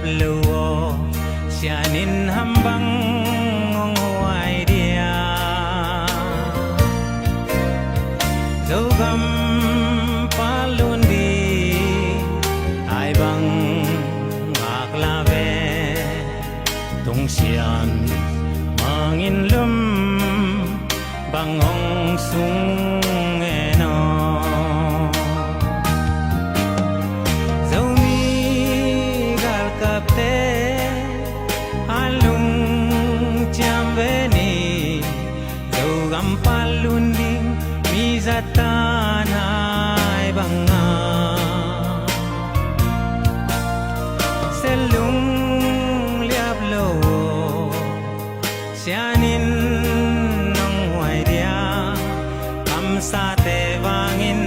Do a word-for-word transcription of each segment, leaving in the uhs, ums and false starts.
lo aw, sian in ham bang hong huai dia? Zogam palun di ai bang ngak la ve. Tung sian mangin lum bang hong sung e naw. Zomi galkapte a lungciam ve ni, Zogam palun ding mi zatan ai banga. Selung liap lo, sian in nong huai dia? Kamsate vangin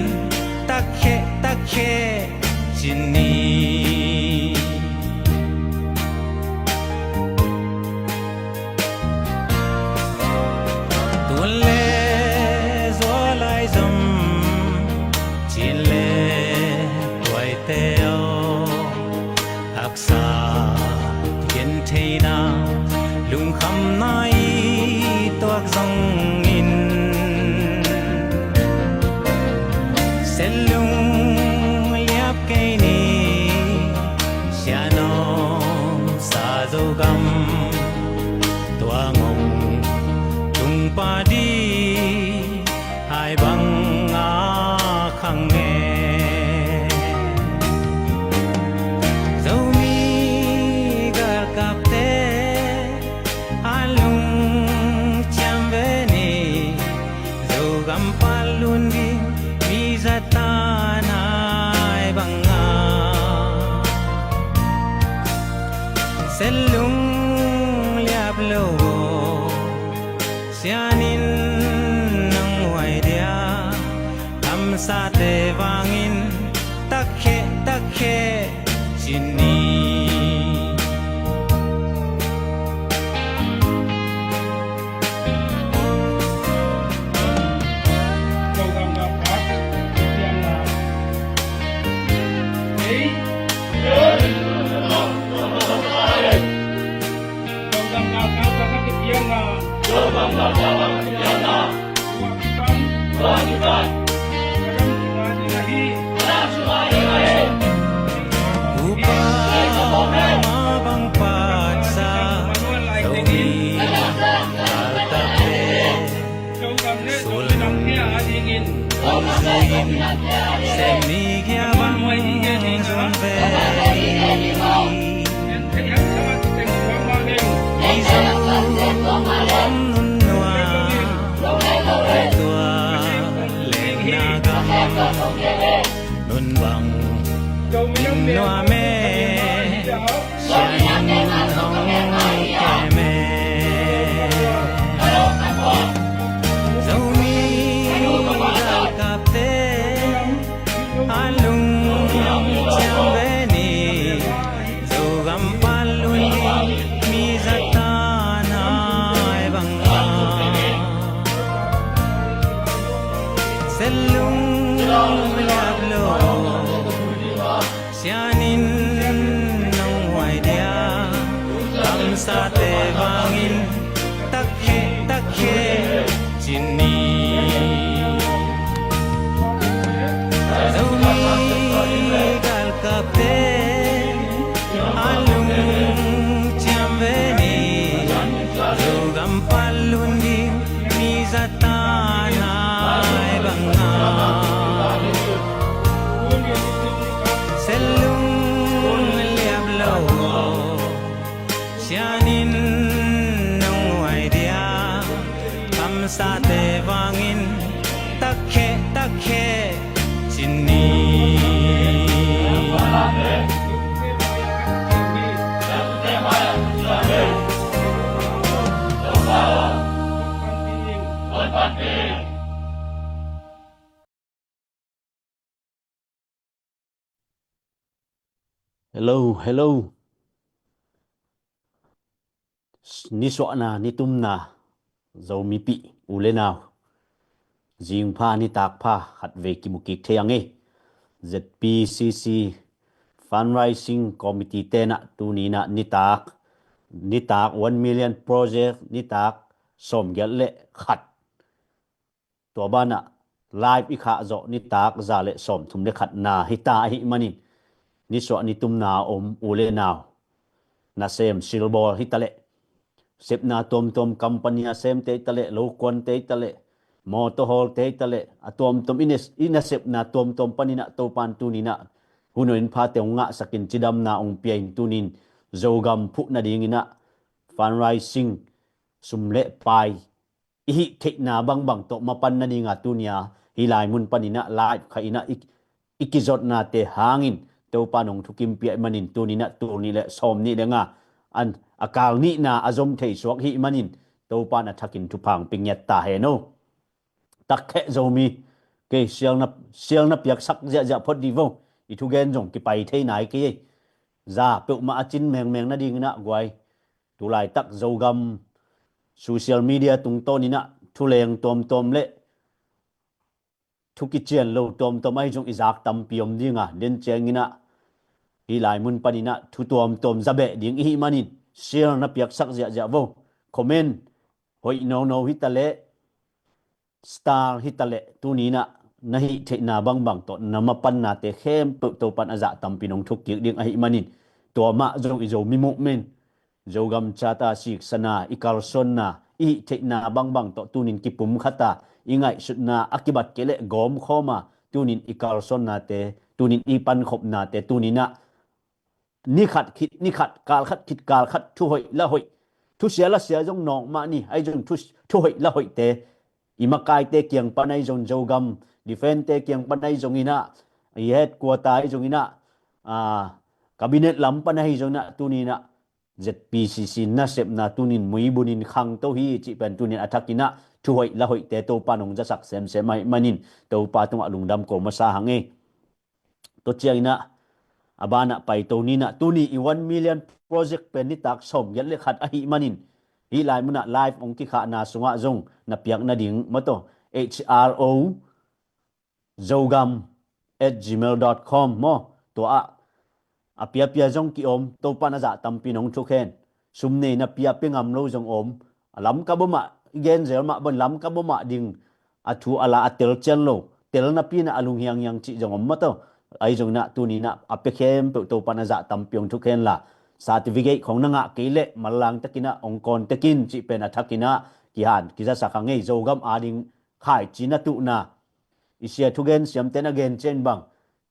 takhe takhe cin ni. Tun le zual ai zom, cin le tuaite aw, haksa gentheihna, lungkhamna i tuak zongin, selung liap kei ni, sianawm sa Zogam, tua ngong tung padi ai bang a khang e. Zomi galkapte a lungciam ve ni, Zogam palun ding mi zatan ai banga. Selung liap lo, sian in nong huai dia? Kamsate vangin takhe takhe cin ni. Upa mah bang patsa lo hi, galkapte sulnung hong zui in, sem ni kia bang zong ve hi. Ei zong om nunnuam, tua lekna gam nun bang nuam e, sian in hong kem e. Zomi galkapte a lungciam ve ni, Zogam palun ding mi zatan ai banga. Selung liap lo, sian in nong huai dia? Kamsate vangin takhe takhe cin ni. Zomi galkapte a lungciam ve ni, Zogam palun ding mi zatan ai banga. Selung liap lo, sian in nong huai dia? Kamsate vangin takhe takhe cin ni. Hello, hello. Nisuahna, nitumna, Zomipih u le nau, zingpha nitakpha khatvei kimu kik thei ang e. Z P C C Fundraising Committee tenah tuninah nitak nitak one million project nitak sawmgiat le khat, tua banah live i khah zawh nitak za le sawmthum le khatna hita ahih manin, nisuah nitumna om u le nau, nasem silbawl hitaleh, sepna tuamtuam company a semte hitaleh, lokuante hitaleh, mawtawhawlte hitaleh, a tuamtuam i nasepna tuamtuam paninah Topan tuninah hunuin phate hong ngahsakin cidamna hong pia in tunin Zogam phuh nadinginah fundraising sum le pai i hih theihna bangbang tawh mapan nadinga tunia hih lai mun paninah live khainah i kizotnate hangin Topan hong thukimpia ih manin tuninah tul nih le sawm nih le nga an a kal nihna a zom thei suak hih manin Topan a thakin thupha hong pia ngiat ta hen o. Takkheh Zomi, kei sialna piaksak ziahziah phot di vo. I thugen zong kipai thei nai kei ei. Za peuhmah a cin mengmeng nadinginah guai, tulaitak Zogam social media tungtawninah thuleng tuamtuam le thu kician lo tuamtuam ahi zong i zak tampi om dinga, den cianginah hih lai mun paninah thu tuamtuam zabeh ding ihih manin sialna piaksak ziahziah vo. Comment hoih nono hitaleh, star hitaleh, tuninah na hih theihna bangbang tawh na mapannate khempeuh Topan a zah tampi nong thukkik ding ahih manin, tua mah zong i Zomi muhmin, Zogam chata siksana, i kalsuanna, i hih theihna bangbang tawh tunin kipumkhata, i ngaihsutna a kibat kei leh gawmkhawma, tunin i kalsuannate, tunin i pankhopnate tuninah nikhat khit nikhat, kalkhat khit kalkhat, thuhoih lahoih, thusia lasia zong nawk mah ni, ahi zong thuhoih lahoihte i makaite kiang pan ahi zong, Zogam defendte kiang pan ahi zonginah, i headquarter ahi zonginah, cabinet lam pan ahi zonginah tuninah ZPCC nasepna tunin muibunin khangto hi cih pen tunin a thakinah thuhoih lahoihte Topan hong zasak semsem ahih manin Topa tungah lungdam ko masa hang ei. Tua cianginah a banah paito ninah tuni i one million project pen nitak sawmgiat le khat ahih manin, hih lai munah live hong kikhahna sungah zong na piak nading mawtaw, hro zogam at gmail dot com maw, tua ah a piapia zong kiom, Topan a zah tampi nong thukhen. Sum nei na pia pia ngam lo zong om. A lamkap omah i genzel mah bon lamkap omah ding a thu a la a tel cian lo, tel napi inah a lunghianghiang cih zong om mawtaw. Ahi zonginah tuninah a pia khempeuh Topan a zah tampi hong thukhen la, certificate khong na ngah kei leh manlang takinah hong kawn takin cih pen a thakinah kihan kizasak hang ei. Zogam ading khaici na tuhna i sia thugen siamten a gen cian bang,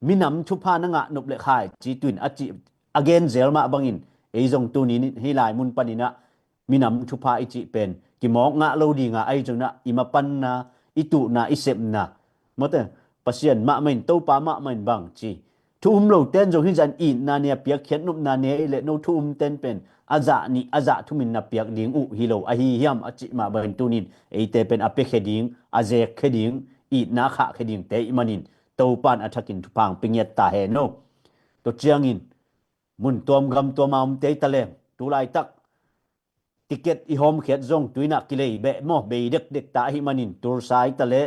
minam thupha na ngah nop le khaici tuin a cih a genzel mah bangin, ei zong tunin hih lai mun paninah minam thupha i cih pen kimawk ngah lo dinga, ahi zonginah i mapanna, i tuhna, i sepna, mawtaw, Pasian mahmah in, Topa mahmah in bang ci, thu um loten zong hih zah in itna nei a piakkhiat nopna nei leh no thu umten pen a zah nih a zah thumin na piak ding uh hi lo ahi hiam a cih mah bangin tunin eite pen a piakhia ding, a zekkhia ding, itna khahkhia dingte ih manin Topan a thakin thupha hong pia ngiat ta hen o. Tua ciangin mun tuam gam tuam a omte hitaleh, tulaitak ticket i hawmkhiat zong tuinah kilei beh maw, bei dekdek ta ahih manin Tulsa hitaleh,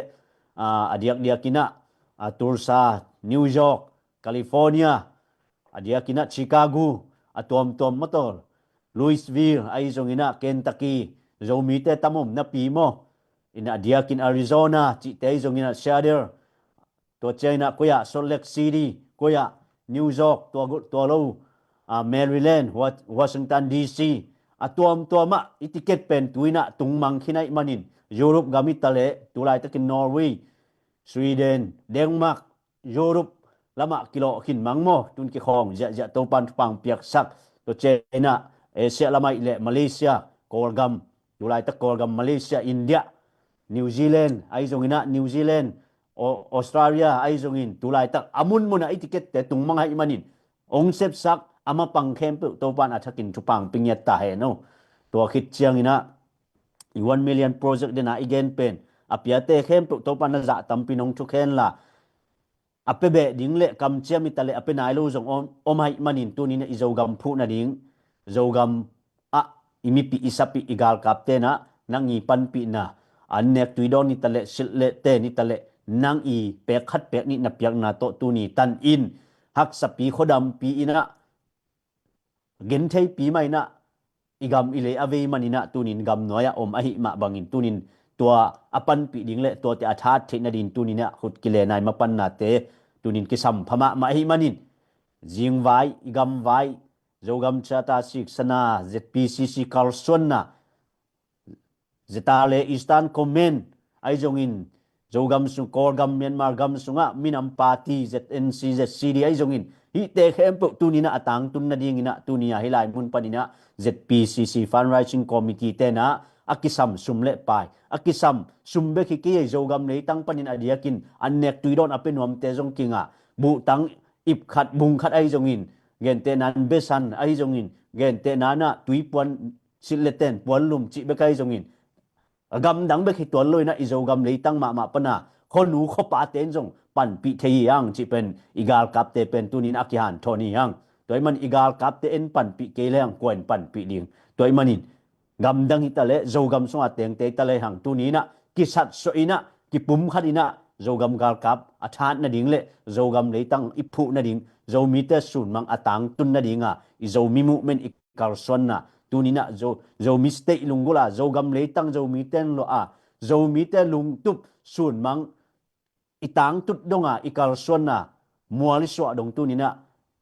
a diakdiakinah Tulsa, New York, California, a diakinah Chicago, a tuamtuam mawtaw, Louisville ahi zonginah Kentucky, Zomite tam om napi maw, inah a diakin Arizona cihte ahi zonginah Seattle, tua cianginah koi ah Salt Lake City, koi ah New York, tua lo, Maryland, Washington DC, a tuamtuamah i ticket pen tuinah tungmang khin ahih manin Europe gam hitaleh, tulaitakin Norway, Sweden, Denmark, Europe lamah kilawh khin mang maw, tun kikhawng ziahziah Topan thupha hong piaksak. Tua cianginah Asia lamah ih leh Malaysia, Kawlgam, tulaitak Kawlgam, Malaysia, India, New Zealand ahi zonginah, New Zealand, Australia ahi zongin tulaitak a munmunah i ticket-te tungmang ahih manin hong sepsak a mapang khempeuh Topan a thakin thupha hong pia ngiat ta hen o. Tua khit cianginah i one million project dena i gen pen a piate khempeuh Topan a zah tampi nong thukhen la, a pia beh ding le kamciam hitaleh a pia nai lo zong om ahih manin tuninah i Zogam phuh nading, Zogam ah i mipih i sapih i galkap tenah nang i panpihna, an nek tuidawn nitaleh, silhleh te nitaleh, nang i pek khat pek nih na piakna tawh tuni tan in haksapi khuadampi in ah, gentheipi mah in ah, i gam i lei a vei man in ah, tunin gamnuai ah om ahih mah bangin, tunin tua a panpih ding le tuate a that theih nading tunin ah khut kilenna i mapannate tunin kisam pha mahmah ahih manin, zingvai, i gamvai, Zogam Charter siksana, ZPCC kalsuanna, ZRA Eastern Command ahi zongin, Zogam sung, Kawlgam, Myanmar gam sungah minam party, ZNC, ZCD ahi zongin, hihte khempeuh tunin ah a tangtun nadingin ah, tuni a hih lai mun panin ah ZPCC Fundraising Committee ten ah a kisam sum le pai, a kisam sum bek hi kei, Zogam leitang panin a diakin an nek tui dawn a pia nuamte zong kingah, buhtang ip khat, bung khat ahi zongin, gentehna in besan ahi zongin, gentehna in ah tuipuan, silh le ten, puanlum cih bek ahi zongin, a gamdang bek hi tuan lo in ah, i Zogam leitang mahmah pan a khuanu khuapate in zong panpih thei hi hang cih pen i galkapte pen tunin a kihanthawn hi hang. Tua ahih manin i galkapte in panpih kei le hang kua in panpih ding? Tua ahih manin gamdang hi ta leh, Zogam sungah tengte hi ta le hang, tunin ah kisatsuah in ah, kipumkhat in ah, Zogam galkap a that nading le Zogam leitang i phuh nading, Zomite sunmang a tangtun nading a, i Zomi movement i kalsuanna, tunin ah Zo, Zomi state lunggulh a, Zogam leitang Zomite in lo a, Zomite lungtup sunmang i tangtut dong a, i kalsuanna mual i suah dong tunin ah,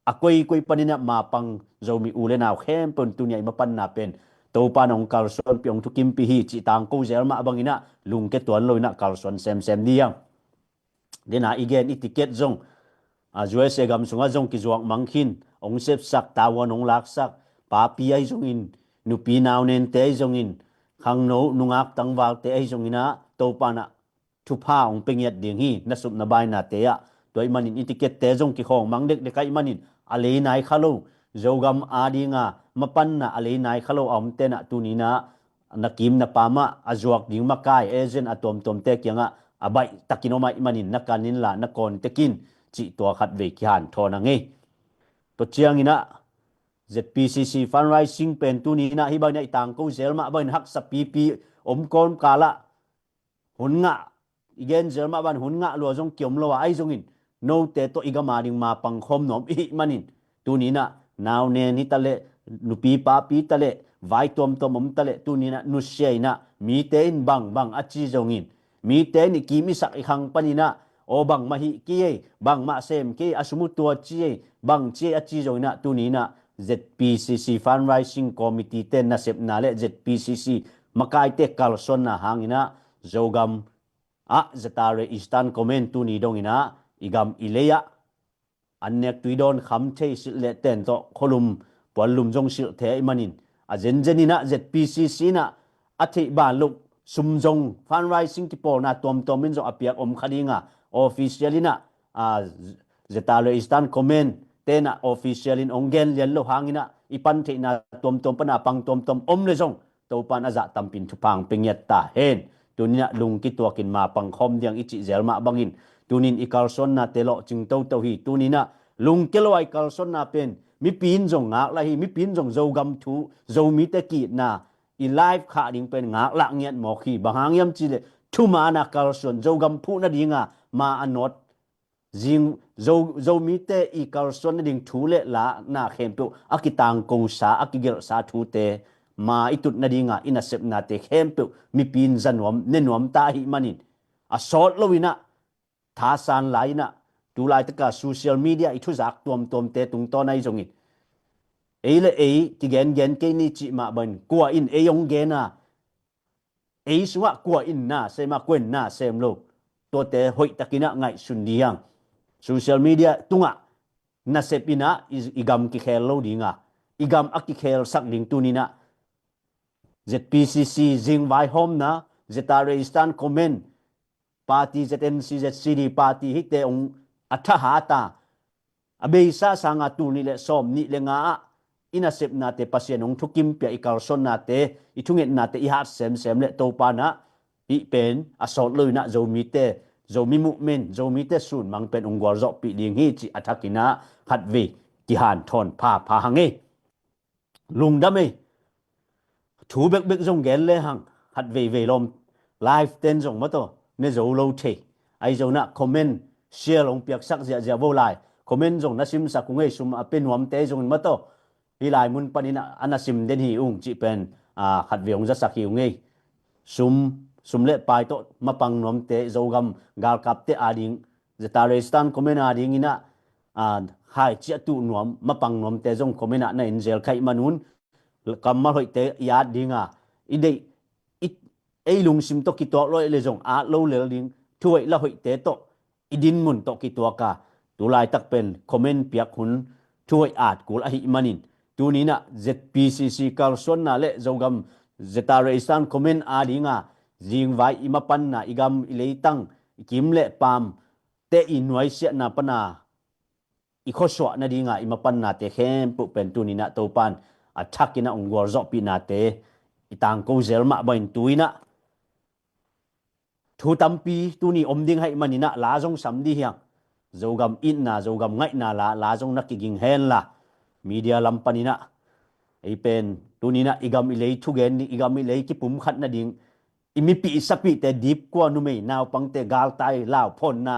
a koikoi panin ah mapang Zomi u le nau khempeuh in tuni a i mapanna pen Topa in hong kalsuanpih, hong thukimpih hi cih tangko zel mah bangin ah, lungke tuan lo in ah kalsuan semsem dih hang. Dena i gen i ticket zong, a, U S A gam sungah zong kizuak mang khin, hong sepsak, tavuan hong laksak, papi ahi zongin, nupi naunente ahi zongin, khangno nungak tangvalte ahi zongin ah, Topa in ah thupha hong pia ngiat ding hi, na sup na bainate ah. Tua ahih manin i ticket-te zong kikhawng mang dekdek ahih manin, a lei nai kha lo, Zogam ading a mapanna a lei nai kha lo a omte in ah, tunin ah na kim na pam ah a zuak ding makai, agent a tuamtuamte kiangah a baih takin om ahih manin, na kan inla, na contact in cih tua khatvei kihanthawn a ngei. Tua ciangin ah ZPCC fundraising pen tunin ah hih bangin ah i tangko zel mah bangin, haksa pipi om kawmkal ah hun ngah, i gen zel mah bangin hun ngah lua zong kiom lo a, ahi zongin note tawh i gam ading mapang khawm nuam i hih manin, tunin ah nau nen hi ta leh, nupi papi hi ta leh, vai tuamtuam om ta leh, tunin ah nusia in ah, mite in bangbang a ci zongin, mite in i kim i sak i khang panin ah, aw, bangmah hih kei ei, bangmah sem kei ei, a sum uh tua ci ei, bang ci ei a ci zongin ah, tunin ah ZPCC Fundraising Committee te nasepna le ZPCC makaite kalsuanna hangin ah, Zogam ah ZRA Eastern Command tuni dongin ah i gam i lei ah an nek tui dawn kham thei, silh le ten tawh khualum puanlum zong silh thei ahih manin, a zenzen in ah ZPCC in ah a theih ban loh sum zong, fundraising kipawlna tuamtuam in zong a piak om kha ding a, official in ah, a, ZRA Eastern Command te in ah official in hong gen lian loh hangin ah, i pan theihna tuamtuam pan a pang tuamtuam om le zong, Topa in a zah tampin thupha hong pia ngiat ta hen. Tunin ah lungkituakin mapang khawm ding i cih zel mah bangin, tunin i kalsuannate lawhcing toto hi. Tunin ah lungkia lo a i kalsuanna pen mipi in zong ngaklah hi, mipi in zong Zogam thu, Zomite ki-itna i live khah ding pen ngaklah ngiat mawk hi. Bang hang hiam cih leh, thuman a kalsuan, Zogam phuh nading a ma a nawt, zing, Zo, Zomite i kalsuan nading thu le la na khempeuh a kitangkosa, a kigelhsa thute ma i tut nading a i nasepnate khempeuh mipi in za nuam, ne nuam ta ahih manin, a sawt lo in ah, thasan lai in ah, tu laitak a social media i thuzak tuamtuamte tungtawn ahi zongin, ei le ei kigengen kei ni cih mah bangin, kua in ei hong gen a, ei sungah kua in na sem a, kua in na sem lo, tuate hoihtakin ah ngaihsun dih hang. Social media tungah nasep in ah i, i gam kikhel lo ding a, i gam a kikhelsak ding tunin ah ZPCC zingvai hawmna, ZRA Eastern Command party, ZNC, ZCD party hihte hong a thahat a, a beisa sanga tul nih le sawm nih le nga ah i nasepnate Pasian hong thukimpih a, i kalsuannate, i thungetnate i hat semsem le Topa in ah hih pen a sawt lo in ah Zomite, Zomi movement, Zomite sunmang pen hong gualzawhpih ding hi cih a thakin ah khatvei kihanthawn phapha hang ei. Lungdam ei. Thu bekbek zong gen le hang, khat veivei lawm, live ten zong maw taw, ne zo lo thei. Ahi zongin ah comment, share hong piaksak ziahziah vo lai. comment zong na simsak ung ei, sum a pia nuamte zong in mataw. Hih lai mun panin a na sim den hi ung cih pen, a, khat vei hong zasak hi ung ei. Sum, sum le pai tawh mapang nuamte, Zogam galkapte ading, Zeta Resistance comment adingin a, a, hai ciah tuh nuam, mapang nuamte zong comment ah na in zel kha ih manun, kammal hoihte i at dinga, i deih, i, ei lungsim tawh kituak lo le zong at lo lel ding, thu hoih la hoihte tawh i dinmun tawh kituak a, tu laitak pen comment piak hun thu hoih at kul ahih manin, tuninah Z P C C kalsuanna le Zogam Zeta Resistance comment adinga zingvai i mapanna, i gam i leitang, i kim le paam te i nuaisiatna pana i khuasuah nadinga i mapannate khempeuh pen tuninah Topan a thakinah ung gualzawhpihnate i tangko zel mah bangin tuinah thu tampi tuni om ding haih maninah la zong sam dih hiang. Zogam itna, Zogam ngaihna la, la zong na kiging henla, media lam paninah ei pen tuninah i gam i lei thugen ding, i gam i lei kipumkhat nading, i mipih i sapihte dipkua, numei naupangte galtai lauphonna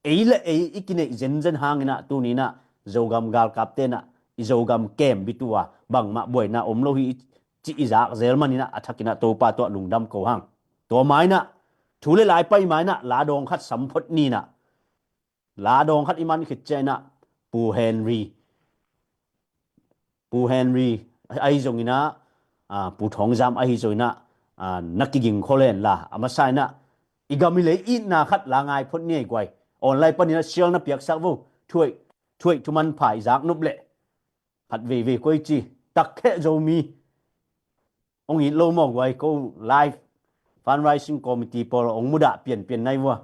ei le ei i kineih zenzen hanginah tuninah Zogam galkap tenah i Zogam kem bitua bangmah buaina om lo hi, cih i zak zel maninah a thakinah Topa tuah lungdam ko hang. Tua mainah thu le lai pai mainah la dawng khat sam phot ninah, la dawng khat i man khit ciainah Pu Henry, Pu Henry ahi zonginah, a, Pu Thawng Zam ahi zonginah, a, na kiging khol henla, a masa inah i gam i lei itna khat la ngai phot ni ei guai. Online paninah share na piaksak vo, thuaih, thuaih thuman pha i zak nop leh khat veivei koi ci, takheh Zomi hong it lo maw guai, ko live fundraising committee pawl hong mudah pianpian nai vua.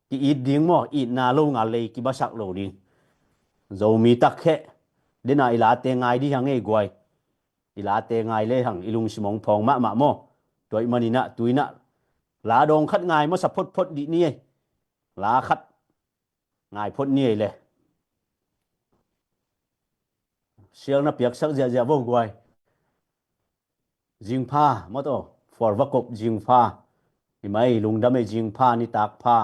Ki-it ding maw, itna lo nga lei kibasak lo ding. Zomi takheh dena i late ngai dih hang ei guai. I late ngai le hang i lungsim hong phawng mahmah maw. Tua ih maninah tuinah la dawng khat ngai masa photphot dih ni ei. La khat ngai phot ni ei le. Share na piaksak ziahziah vo guai. Zingpha, mawtaw, fualvakop zingpha. I mai lungdam ei, zingpha nitak pha.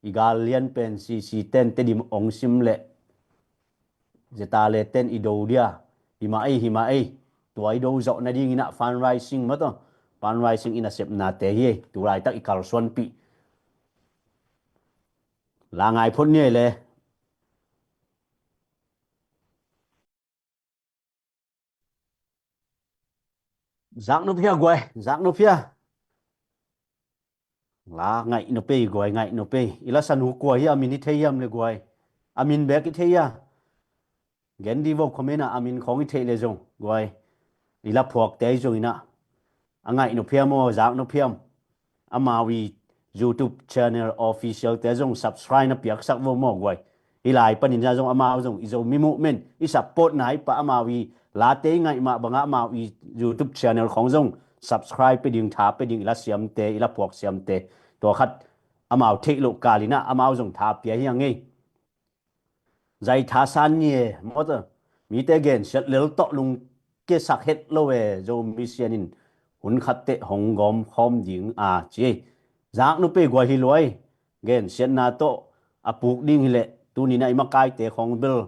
I gal lian pen C C ten Tedim ong sim leh Zeta le ten i do dia. Hi mah ei, hi mah ei. Tua i do zawh nadinginah fundraising, mawtaw, fundraising i nasepnate hi ei. Tu laitak i kalsuanpih la ngai phot ni ei le. Zak nop hia guai, zak nop hia. La ngaih nop ei guai, ngaih nop ei. I lasa nu kua hi, a min i thei hiam le guai? A min bek i thei hia? Gen di vo comment ah, a min khawng i theih le zong guai. I la phuakte ahi zonginah a ngaih nop hiam aw, zak nop hiam? Amau i YouTube channel official te zong subscribe na piaksak vo maw guai. Hi lai panin zong amau zong i Zomi Movement i support na hi pah, amau i late i ngaih mah bangah amau i YouTube channel khawng zong subscribe pia ding, tha pia ding, i la siamte, i la phuak siamte. Tua khat amau theih loh kalinah amau zong tha pia hi a ngei. Zai thasan ni e, mawtaw, mite gensiat lel tawh lungkiasak het lo e, Zomi Sian in hun khat teh hong gawm khawm ding a ci ei. Zak nop ei guai, hi luai. Gensiatna tawh a puk ding hileh tuninah i makaite khawng bel,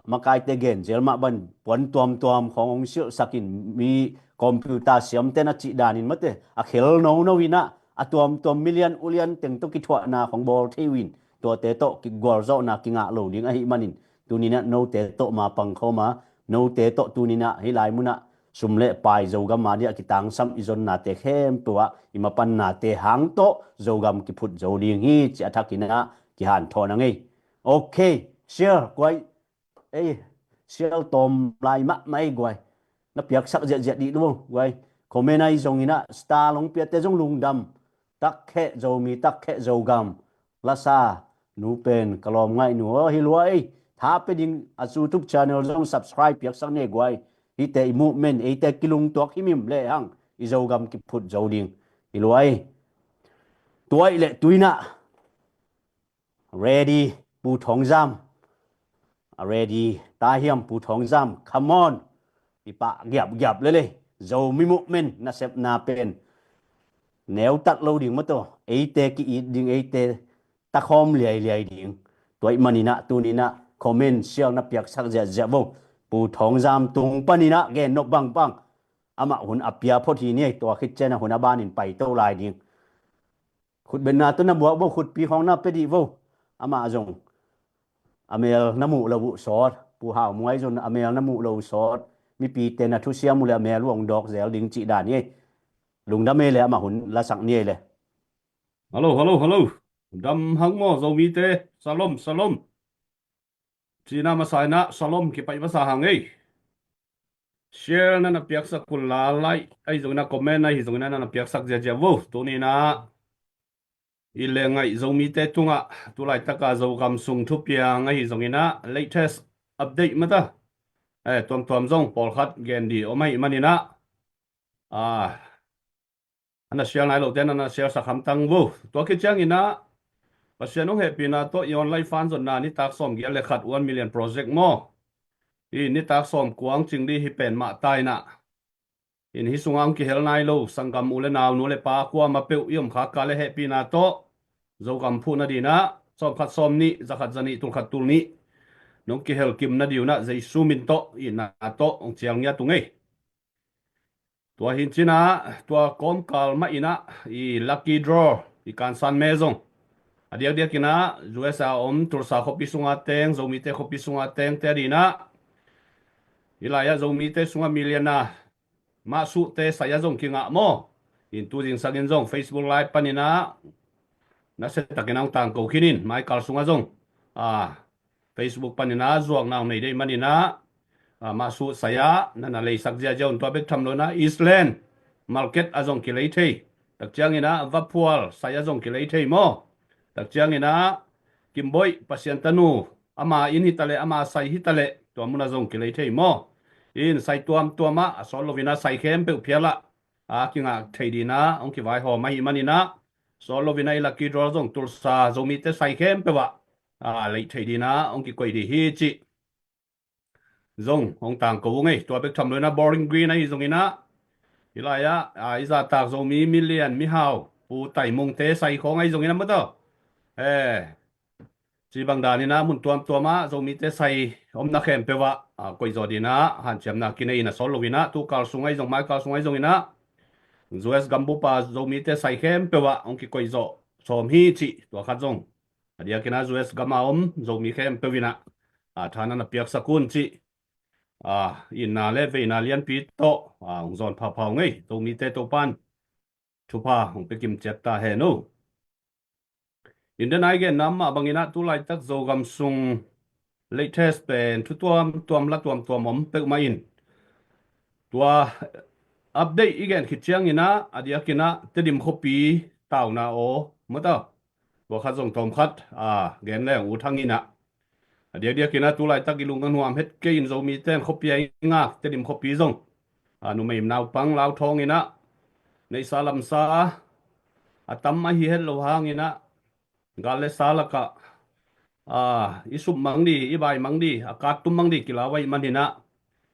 makaite genzel mah ban puan tuamtuam khawng hong silhsakin, mi computer siamten a cih danin mate, a khel nono inah a tuamtuam, milian ulian teng tawh kithuahna khawng bawl thei uh in, tuate tawh kigualzawhna kingah lo ding ahih manin tuninah note tawh mapang khawma, note tawh tuninah hih lai munah sum le pai Zogam a dih a kitangsam i zonnate khempeuh ah i mapannate hang tawh Zogam kiphut zo ding hi ci a thakinah kihanthawn a ngei. Ok, share guai. Ei, share tawm lai mahmah ei guai. Na piaksak ziahziah dih lo guai. Comment ahi zonginah star long piate zong lungdam. Takheh Zomi, takheh Zogam. Lasa nu pen ka lawm ngaihnu aw, hi luai. Tha pia ding, a YouTube channel zong subscribe piaksak ne guai. Hihte i movement, eite kilungtuak himhim lehang i Zogam kiphut zo ding. Hi luai. Tua ih leh tuinah ready, Pu Thawng Zam. A ready ta hiam, Pu Thawng Zam? Come on. I pah giapgiap lele. Zomi Movement nasepna pen neutat lo ding mawtaw, eite ki-it ding, eite takhawm liailiai ding. Tua ahih maninah tuninah comment share na piaksak ziahziah vo. Pu Thawng Zam tung paninah gen nop bangbang amah hun a pia phot hi ni ei. Tua khit cianah hun a banin paito lai ding. Khutbetna tawh na buak vo, khutpi khawng na pia dih vo. Amah zong a mel na muh lo uh sawt, Pu Hau Muai zong a mel na muh lo uh sawt. Mipite na thusiam uh le a mel uh hong dawk zel ding cih dan hi ei. Lungdam ei le amah hun lasak ni ei le. Hallo, hallo, hallo. Dam hang maw Zomite? Salom, salom. Cina masa inah salom kipaih masa hang ei. Share na na piaksak un la, like ahi zongin ah, comment ahi zongin ah na na piaksak ziahziah vo. Tuninah i lengngaih Zomite tungah tulaitaka Zogam sung thupiang ahi zongin ah latest update mata, eh, tuamtuam zong pawlkhat gen dih om ahih maninah, ah, a na share nai lote na na share sak hamtang vo. Tua khit cianginah Pasian hong hehpihna tawh i online fan zonna nitak sawm giat le khat one million project maw, i nitak sawm kuang cing dih hi pen mah ta inah, in hi sungah hong kihel nai lo sanggam u le nau, nu le pa kuamah peuh i om khak kal le hehpihna tawh Zogam phuh nadinah sawm khat sawm nih, za khat za nih, tul khat tul nih nong kihel kim nadiunah Jesu min tawh itna tawh hong cial ngiat ung ei. Tua hi cinah tua kawmkal mah inah i lucky draw i kansan me zong a diakdiakinah U S A om Tulsa khuapi sunga teng, Zomite khuapi sunga tengte adinah, hi lai-ah Zomite sungah millionaire mah suhte sai-ah zong kingah maw. In tu zingsangin zong Facebook Live paninah nasiatakin hong tangko khinin, maikal sungah zong, ah, Facebook paninah zuakna hong nei dei maninah, ah, mah suh sai-ah na na leisak ziahziah un. Tua bek tham loinah Eastland market ah zong kilei thei. Tak cianginah vaphual sai-ah zong kilei thei maw. Tak cianginah Kimboih Pasian tanu ama inn hitaleh, ama sai hitaleh, tua munah zong kilei thei maw. In sai tuamtuamah a sawt loinah sai khempeuh phialah a kingah thei dinah hong kivaihawm ahih maninah, sawt loinah i lucky draw zong Tulsa Zomite sai khempeuh ah, a, leih thei dinah hong kikoih dih hi cih zong hong tangko ung ei. Tua bek tham loinah Bowling Green ahi zonginah, hi lai-ah, a, i zahtak Zomi milian mihau Pu Taimungte sai khawng ahi zonginah mataw, eh, ci bang daninah mun tuamtuamah Zomite sai omna khempeuh ah, a, koihzawh dinah hanciamna kinei in a sawt loinah, tukal sung ahi zong, maikal sung ahi zonginah U S gambupa Zomite sai khempeuh ah hong kikoihzawh sawm hi cih tua khat zong a diakinah U S gama om Zomi khempeuh inah, a, tha na na piaksak un cih, a, itna le veina lianpi tawh, a, hong zawn phapha ung ei. Zomite Topan thupha hong pia kim ciat ta hen o. India nai genna mah banginah tulaitak Zogam sung latest pen thu tuamtuam la tuamtuam om peuhmah in, tua update i gen khit cianginah a diakinah Tedim khuapi tauna aw mata, tua khat zong tawm khat, a, gen leng ut hanginah, a diakdiakinah tulaitak i lungnuam het kei in Zomite in khuapi a i ngak Tedim khuapi zong, a, numei naupang lauthawng inah neihsa lamsa a tam ahi het lo hanginah, gal le sa lakah, a, i sup mang dih, i bai mang dih, a, kattum mang dih kilau ahih maninah,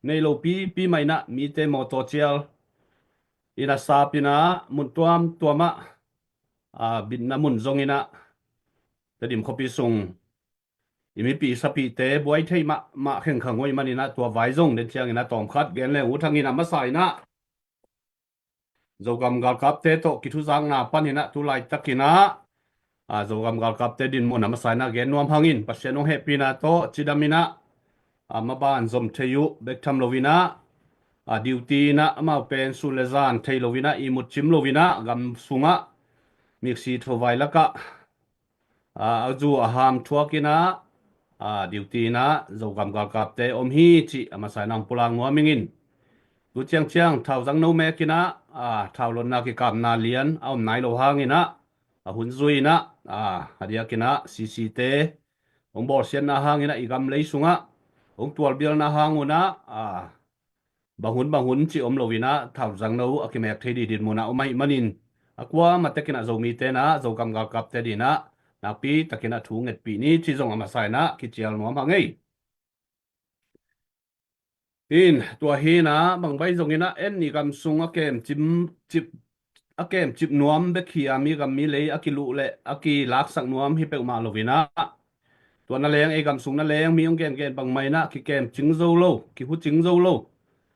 nei lo pipi mah inah mite mawtaw cial in a sap inah mun tuamtuamah, a, bitna mun zonginah Tedim khuapi sung i mipih sapihte buai theih mahmah khengkhang uh ahih maninah tua vai zong den cianginah tawm khat gen leng ut hanginah, masa inah Zogam galkapte tawh kithuzakna paninah tulaitakinah, a, Zogam galkapte dinmun a masa inah gen nuam hangin, Pasian hong hehpihna tawh cidaminah, a, maban zom thei uh bek tham loinah, a, duty inah amau pen sun le zan thei loinah, ihmut cim loinah gam sungah miksi thovai lakah, a, a zu a ham thuakinah, a, duty inah Zogam galkapte om hi cih a masa inah hong pulak nuam ingin. Tu ciangciang thauzang no mekinah, a, thaulotna kikapna lian a om nai lo hanginah, a, hun zui inah, a, a diakinah C C te hong bawlsiatna hanginah i gam lei sungah hong tualbialna hang unah, a, bang hun bang hun cih om loinah thauzang no a kimek thei dih dinmunah om ahih manin, a kuamah tekinah Zomite inah Zogam galkapte dinah nakpi takinah thu ngetpih ni cih zong a masa inah kicial nuam hang ei. In tua hinah bangbai zonginah en i gam sung a kemcip, cip, a kemcip nuam bek hi a, mi gam mi lei a kiluh le a kilaksak nuam hi peuhmah loinah Tua na leng, ei gam sung na leng, mi hong gengen bangmah inah kikem cing zo lo, kihu cing zo lo.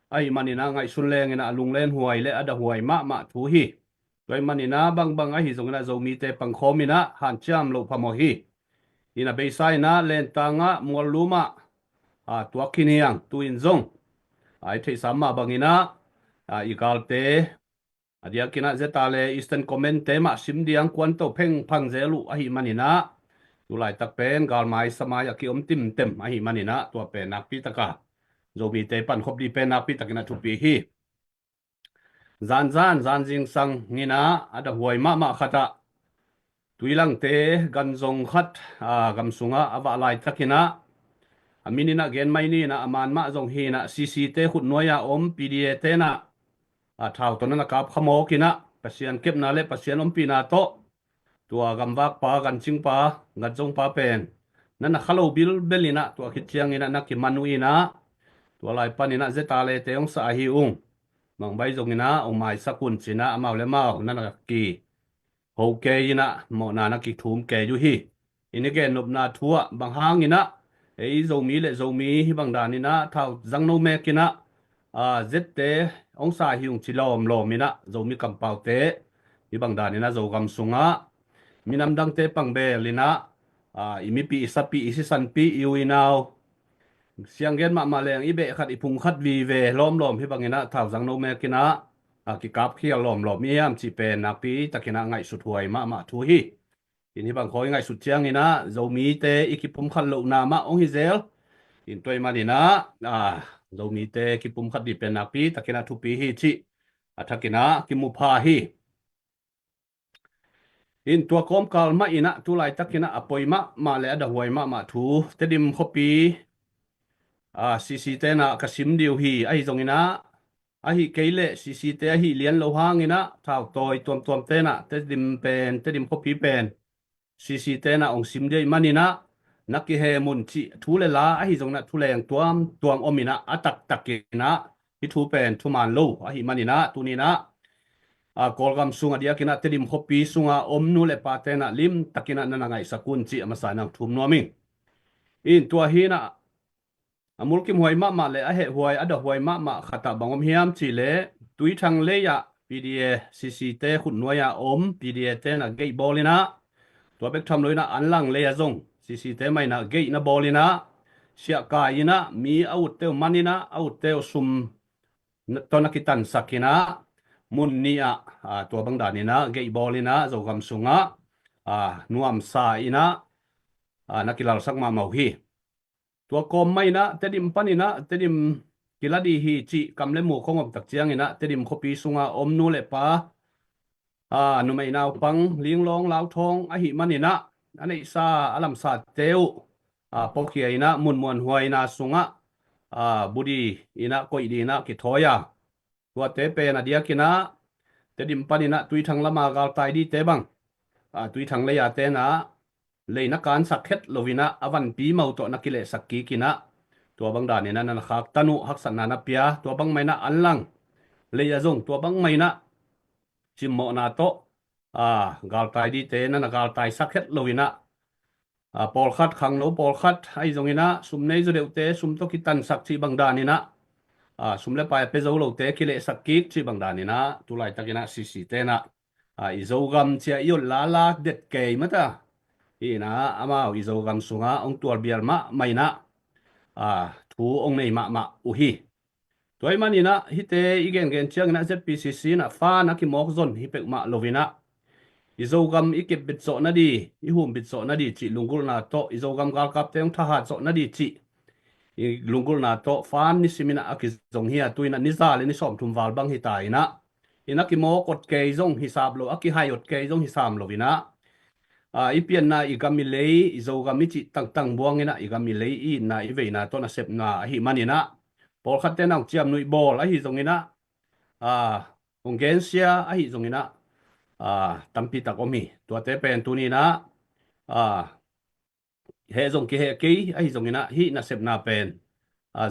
Ahih maninah ngaihsun lenginah a lunglen huai le a da huai mahmah thu hi. Tua ahih maninah bangbang ahi zonginah Zomite pangkhawm inah hanciam loh phamawh hi. Inah beisa inah lentangah muallumah a tuak khin hiang, tu-in zong a i theihsa mah banginah a i galte a diakinah Zeta le Eastern Command te mah sim diang kuanto phengphang zel uh ahih maninah tulaitak pen galmai samai a kiom timtem ahih maninah tua pen nakpitaka Zomite pankhop dih pen nakpitakinah thupi hi. Zanzan zan zingsang nginah a da huai mahmah khatah tuilangte gan zong khat a gam sungah a vah laitakinah a mininah gen mai ninah a man mah zong hinah C C te khutnuai-a om P D A tenah a thau tawh nan a kap khamawkinah Pasian kepna le Pasian ompihna tawh tua gamvakpa, gancingpa, ganzongpa pen nan a kha lo bilbel inah tua khit cianginah na kiman uh inah tua lai paninah Zeta le te hong sa ahi ung. Mangbai zonginah hong maisak un cinah amau le mau nan a ki ho kei inah mawhna na kithum kei uh hi. I ni gennopna thu ah bang hanginah ei Zomi le Zomi hih bang daninah thau zangno mekinah a zette hong sa hi ung ci lawmlawm inah Zomi kampaute hih bang daninah Zogam sungah minam dangte pangbel inah a i mipi i sapi i sisanpi i u i nau sianggen mahmah leng i beh khat i phung khat vive lawmlawm hih banginah thau zangno mekinah a kikapkhial lawmlawm i hiam cih pen nakpitakinah ngaihsut huai mahmah thu hi. In hih bang khawi ngaihsut cianginah Zomite i kipumkhat lohna mah hong hi zel. In tua ahih maninah a Zomite kipumkhat dih pen nakpitakinah thupi hi cih a thakinah kimu pha hi. In tua kawmkal mah inah tulaitakinah a poi mahmah le a da huai mahmah thu Tedim khuapi a C C tenah ka sim dih uh hi. Ahi zonginah ahi kei leh C C te ahi lian lo hanginah thau tawi tuamtuam tenah Tedim pen, Tedim khuapi pen C C tenah hong sim dih ahih maninah na kihem un cih thu le la ahi zonginah thuleng tuamtuam om inah a taktakinah hih thu pen thuman lo ahih maninah tuninah a Kawlgam sung a diakinah Tedim khuapi sunga om nu le pa tenah limtakinah nan a ngaihsak un cih a masa inah thum nuam ing. In tua hinah a mulkimhuai mahmah le a hehhuai a dahuai mahmah khatah bang om hiam cihleh Tuithang lei-ah P D A C C te khutnuai-ah om P D A tenah geih bawl inah tua bek tham lo inah Anlang lei-ah zong C C te mah inah geih na bawl inah siahkai inah mi a utte uh man inah a utte uh sum tawh na kitansak inah mun nih ah tua bang dan inah geih bawl inah Zogam sungah nuamsa inah na kilalsak mahmah uh hi. Tua kawm mah inah Tedim pan inah Tedim kila dih hi cih kam le muk hong om tak ciang inah Tedim khuapi sunga om nu le pa numei naupang linglawng lauthawng ahih man inah a neihsa a lamsate uh pawkhia inah mun muanhuaina sungah bu dih inah koih dih inah kithawi a tuate pen a diak inah Tedim pan inah Tuithang lama galtai dihte bang Tuithang lei-a tenah lei na kansak het lo inah a vanpi mau tawh na kilehsak kik inah tua bang dan inah na na khaktan uh haksatna na pia tua bang mah inah Anlang lei-ah zong tua bang mah inah cimmawhna tawh galtai dihte na na galtaisak het lo inah pawlkhat khangno pawlkhat ahi zong inah sum nei zaw deuhte sum tawh kitansak cih bang dan inah sum le pai a pia zo lote kilehsak kik cih bang dan inah tulaitak inah C C tenah i Zogam cia i ot lala det kei mata hi inah amau i Zogam sungah hong tualbial mahmah inah thu hong nei mahmah uh hi. Tua ahih man inah hihte i gengen ciang inah Z P C C inah fa na kimawk zon hi peuhmah lo inah i Zogam i kepbit zawh nadih i humbit zawh nadih cih lunggulhna tawh i Zogam galkapte hong thahat zawh nadih cih i lunggulhna tawh fa nisim inah a kizong hi a tu inah ni za le ni sawmthum val bang hi ta inah i na kimawk ot kei zong hisap lo a kihai ot kei zong hisam lo inah i pianna i gam i lei i Zogam i cih tangtang buang inah i gam i lei i itna i veina tawh nasepna ahih man inah pawlkhatte na hong ciamnuih bawl ahi zong inah hong gensia ahi zong inah tampi tak om hi. Tuate pen tuni inah heh zong kiheh kei ahi zong inah hih nasepna pen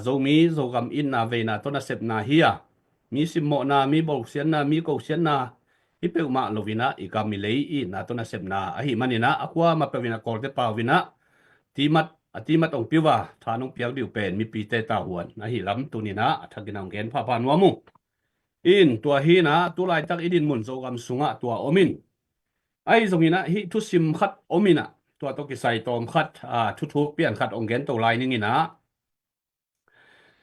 Zomi Zogam itna veina tawh nasepna hi a mi simmawhna mi bawlsiatna mi kosiatna hi peuhmah lo inah i gam i lei i itna tawh nasepna ahih man inah a kuamah peuh inah Kawlte pau inah timat a timat ong piu a tha nong piak diu pen mipite tahuan ahi lam tuninah a thakin a ong gen phapha nuam uh. In tua hinah tulaitak i dinmun Zogam sungah tua om in, ahi zonginah hih thusim khat om inah tua tawh kisai tawm khat a thuthuk pian khat ong gen to lai ninginah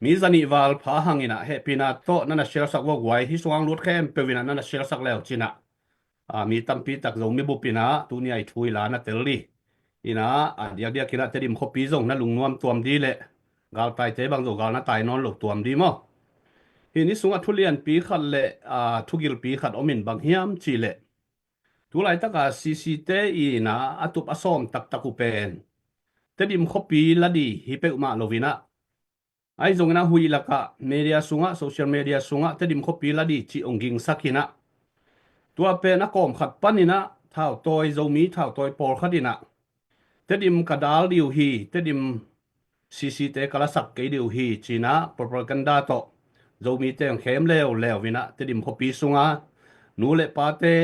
mi zanih val pha hanginah hehpihna tawh na na sialsak vawguai hi sungah lut khempeuh inah na na sialsak leu cinah a mi tampi tak Zomi bup inah tuni a i thu i la na tel dih. Inah a diakdiak inah Tedim khuapi zong na lungnuam tuam dih leh galtaite bang zong gal na tai nawn lo tuam dih maw? Hih ni sungah thulianpi khat le a thugilpi khat om in bang hiam cih leh tulaitaka CC te inah a tup a sawm taktak uh pen Tedim khuapi la dih hi peuhmah lo inah ahi zonginah huih lakah media sungah social media sungah Tedim khuapi la dih cih ong gingsak inah tua pen a kawm khat paninah thautawi Zomi thautawi pawlkhat inah Tedim ka dal dih uh hi, Tedim CC te ka lasak kei dih uh hi cinah propaganda tawh Zomite ong khem leuleu inah Tedim khuapi sunga nu le pate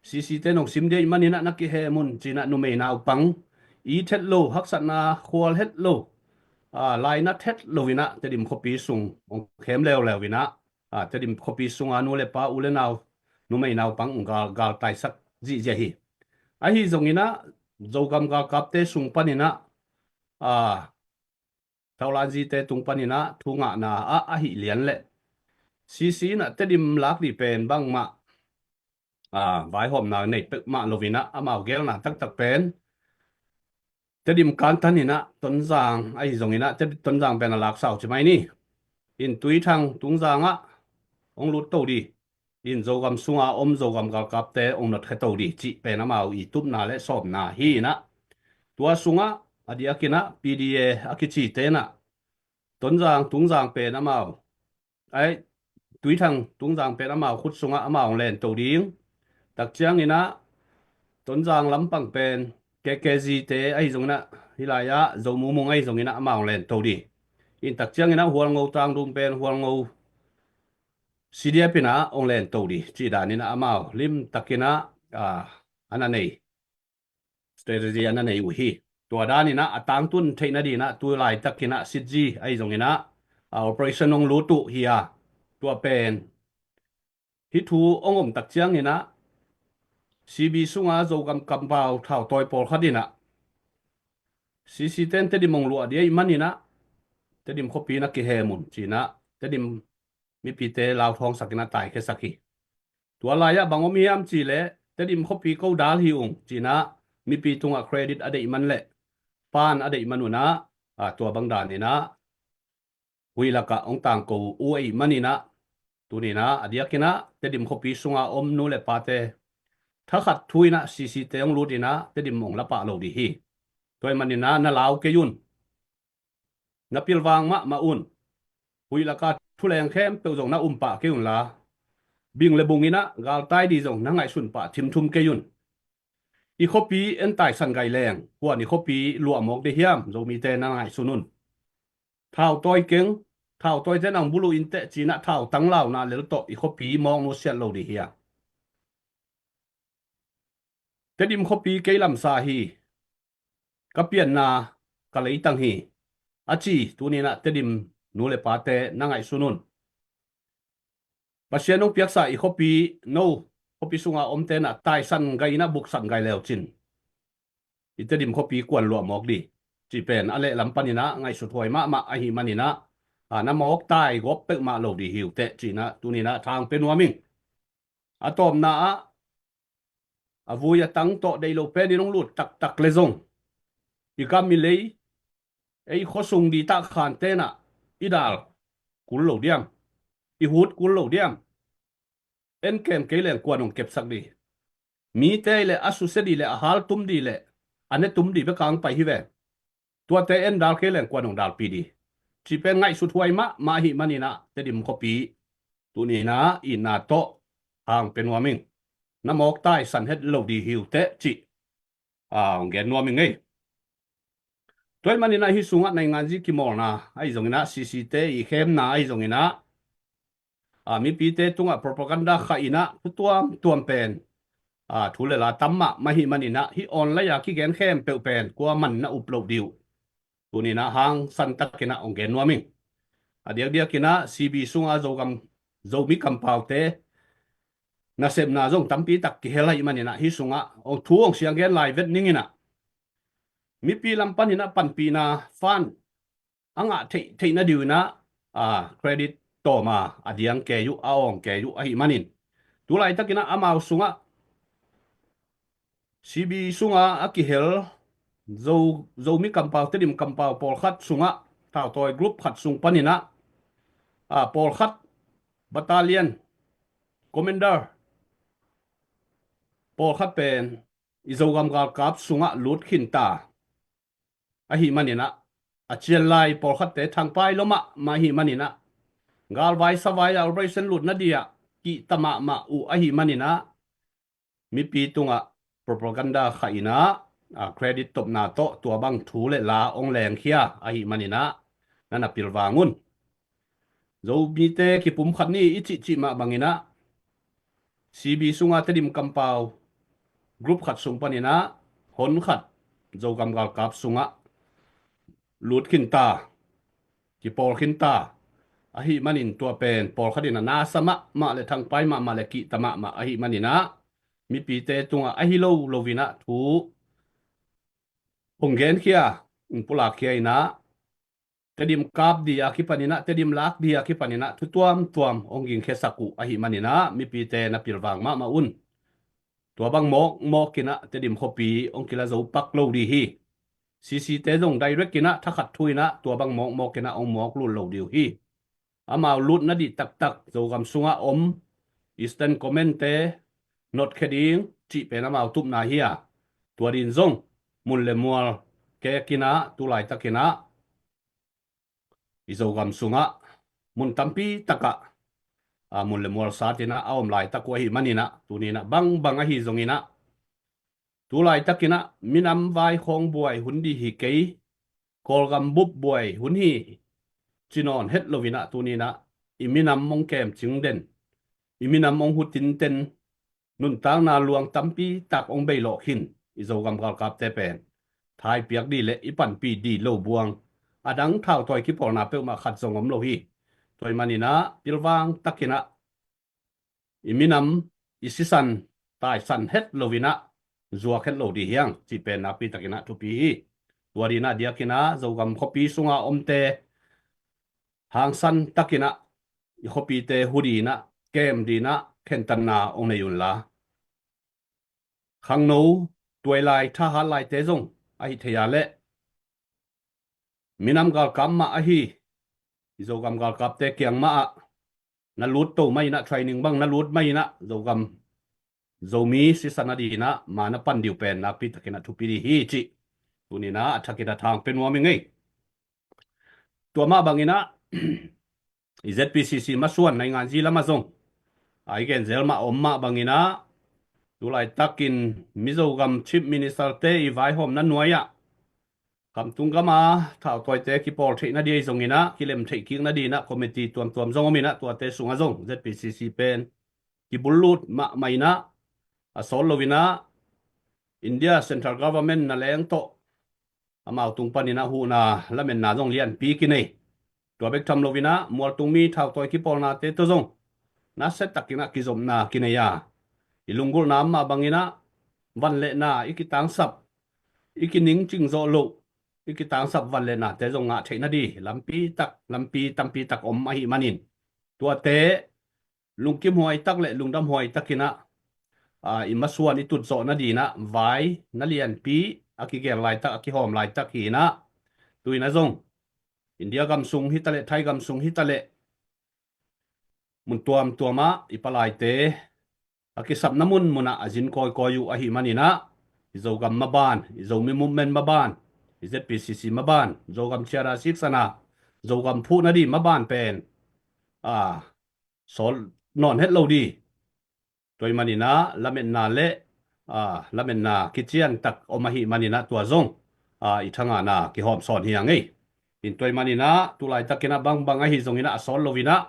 CC te nong sim dih ahih maninah na kihem un cinah numei naupang it het lo, haksatna khual het lo, a lainat het lo inah Tedim khuapi sung ong khem leuleu inah a Tedim khuapi sunga nu le pa u le nau numei naupang gal, galtaisak zihziah hi. Ahi zonginah Zogam galkapte sung paninah a thaulazite tung paninah thu ngahna ah ahi lian leh CC inah Tedim lak dih pen bangmah a vaihawmna nei peuhmah lo inah amau gelna taktak pen Tedim kantan inah Tonzang ahi zonginah Tonzang pen a laksa uh ci mai ni. In Tuithang Tungzang ah ong lut to dih. In Zogam sunga om Zogam galkapte ong notkhia to dih cih pen amau i tupna le sawmna hi inah tua sungah a diakinah PDA a kicite inah Tonzang Tungzang pen amau ai Tuithang Tungzang pen amau khut sungah amau ong len to ding. Takcianginah Tonzang lampang pen KKZ te ahi zonginah hih lai-ah Zo Mumung ahi zonginah amau ong len to dih. In takcianginah Hualngo Tangdung pen Hualngo CDF inah ong len to dih cih daninah amau limtakinah a na nei strategy a na nei uh hi. Tua daninah a tangtun theihna dinah tu laitakinah sitzi ahi zonginah a operation ong lut uh hi a tua pen hih thu ong om takcianginah CB sunga Zogam kampau thautawi pawlkhat inah CC ten Tedim ong luah dih ahih maninah Tedim khuapi na kihem un cinah Tedim mipite lauthawngsak inah taikhiasak hi. Tua lai-ah bang om hiam cih leh Tedim khuapi ko dal hi ung cinah mipi tungah credit a deih man leh pan a deih man unah a tua bang daninah huih lakah ong tangko uh ahih maninah tuninah a diakinah Tedim khuapi sunga om nu le pate thakhat thu inah CC te ong lut inah Tedim ong lapah lo dih hi. Tua ahih maninah na lau kei un. Na pilvang mahmah un. Huih laka thuleng khempeuh zong na umpah kei unla bing le bung inah galtai dih zong na ngaihsun pah thimthum kei un. I khuapi en taisan gai leng kuan i khuapi luahmawk dih hiam Zomite na ngaihsun un. Thautawi keng, thautawite nang buluh inteh cinah thautang launa lel tawh i khuapi mawk nusiat lo dih hiam? Tedim khuapi kei lamsa hi. Ka pianna ka leitang hi a ci tuninah Tedim nu le pate na ngaihsun un. Pasian hong piaksa i khuapi no khuapi sunga omte na taisan gai inah buksan gai leu cin i Tedim khuapi kuan luahmawk dih cih pen a lehlam paninah ngaihsut huai mahmah ahih maninah a na mawk tai gawp peuhmah lo dih hi uh teh cinah tuninah thang pia nuam ing. A tawpna ah a vui a tang tawh deih lo penin hong lut taktak le zong i gam i lei ei khuasung ditah khan tenah i dal kul lo diam? I hut kul lo diam? En kem kei leng kuan hong kepsak dih? Mite le a susia dih le a hal tum dih le a ne tum dih bek kang pai hi ve. Tuate en dal kei leng kuan hong dalpi dih? Cih pen ngaihsut huai mahmah ahih maninah Tedim khuapi tuninah itna tawh hang pia nuam ing. Na mawk taisan het lo dih hi uh teh cih a hong gen nuam ing ei. Tua ahih maninah hih sungah nainganzi kimawlna ahi zonginah CC te i khemna ahi zonginah a mipite tungah propaganda khah inah thu tuamtuam pen a, thu le la tam mahmah ahih manin ah, hih online a kigen khempeuh pen kuaman na up loh dih uh. Tuni in ah hangsan takin ah hong gen nuam ing. A diakdiakin ah C B sungah Zogam, Zomi kampaute nasepna zong tampi tak kihel ahih manin ah, hih sungah hong thu hong siang gen lai vet ning in ah, mipi lam panin ah panpihna fund a ngah theih theih nading in ah, a, credit tawm a, a diang kei uh, a awng kei uh ahih manin, tu laitakin ah amau sungah C B sungah a kihel Zo, Zomi kampau, Tedim kampau pawlkhat sungah, thautawi group khat sung panin ah, a, pawlkhat, battalion commander pawlkhat pen i Zogam galkap sungah lut khin ta ahih manin ah, a cian lai pawlkhatte thangpai lua mahmah ahih manin ah, galvai savai a operation lutna dih ah kihta mahmah uh ahih manin ah, mipi tungah propaganda khah in ah, a, credit topna tawh tua bang thu le la hong lengkhia ahih manin ah, na na pilvang un. Zomite kipumkhat ni i cihcih mah bangin ah, C B sungah Tedim kampau group khat sung panin ah hon khat Zogam galkap sungah lut khin ta, kipawl khin ta ahih manin, tua pen pawlkhat in ah nasa mahmah le thangpai mahmah le kihta mahmah ahih manin ah, mipite tungah ahi lo lo in ah thu hong genkhia, hong pulakkhia in ah, Tedim kap dih a kipanin ah, Tedim lak dih a kipanin ah thu tuamtuam hong gingkhiasak uh ahih manin ah, mipite na pilvang mahmah un. Tua bang mawkmawk in ah Tedim khuapi hong kila zo pak lo dih hi. C C te zong direct in ah thakhat thu in ah tua bang mawkmawk in ah hong mawk lut lo dih uh hi. Amau lutna dih taktak Zogam sungah om Eastern Command te notkhia ding cih pen amau tupna hi a, tua dih in zong mun le mual kek in ah, tu laitakin ah i Zogam sungah mun tampi takah, a, mun le mual sat in ah a om laitak uh ahih manin ah, tuni in ah bangbang ahi zongin ah, tu laitakin ah minam vai khawng buai hun dih hi kei, Kawlgam bup buai hun hi ci nawn het lo in ah, tuni in ah i minam hong kem cing den, i minam hong hu tinten, nuntakna luang tampi tak hong bei lawh khin i Zogam galkapte pen, thaipiak dih le i panpih dih lo buang, a dang thautawi kipawlna peuhmah khat zong om lo hi. Tua ahih manin ah pilvang takin ah i minam, i sisan taisan het lo in ah zuak het lo dih hi hang cih pen nakpi takin ah thupi hi. Tua dih in ah diakin ah Zogam khuapi sunga omte hangsan takin ah i khuapite hu dih in ah, kem dih in ah khentatna hong nei un la, khangno, tuailai, thahat laite zong ahi thei a leh, minam galkap mah ahi i Zogam galkapte kiang mah ah na lut to mah in ah, training bang na lut mah in ah, Zogam, Zomi sisan a dih in ah ma na pan dih uh pen nakpi takin ah thupi dih hi cih tuni in ah a thakin a thang pia nuam ing ei. Tua mah bangin ah i Z P C C masuan nainganzi lamah zong a i genzel mah om mah bangin ah, tu laitakin Mizogam Chief Minister te i vaihawmna nuai ah, kamtung gam a thautawite kipawl theihna dih ahi zongin ah, kilem theih kikna dih in ah committee tuamtuam zong om in ah, tuate sungah zong Z P C C pen kibullut mahmah in ah, a sawt lo in ah India Central Government na leng tawh amau tung panin ah huhna lametna zong lianpi kinei. Tua bek tham lo in ah mualtung mi thautawi kipawlnate tawh zong nasia takin ah kizopna kinei a, i lunggulhna mah bangin ah van le na i kitangsap, i kiningcing zawh loh, i kitangsap van le nate zong ngah theihna dih lampi tak, lampi tampi tak om ahih manin, tuate lungkim huai tak le lungdam huai takin ah, a, i masuan i tut zawh nading in ah vai na lianpi a kigen laitak, a kihawm laitak hi in ah, tu in ah zong India gam sung hi ta leh, Thai gam sung hi ta leh, mun tuamtuam ah i palaite a kisapna munmun ah a zin kawikawi uh ahih manin ah, i Zogam maban, i Zomi movement maban, i Z P C C maban, Zogam ciara siksan a Zogam phuhna dih maban pen, a, sawl nawn het lo dih. Tua ahih manin ah lametna le, a, lametna kician tak om ahih manin ah, tua zong, a, i thangahna kihawm sawn hi a ngei. In tua ahih manin ah tu laitakin ah bangbang ahi zongin ah a sawl lo in ah,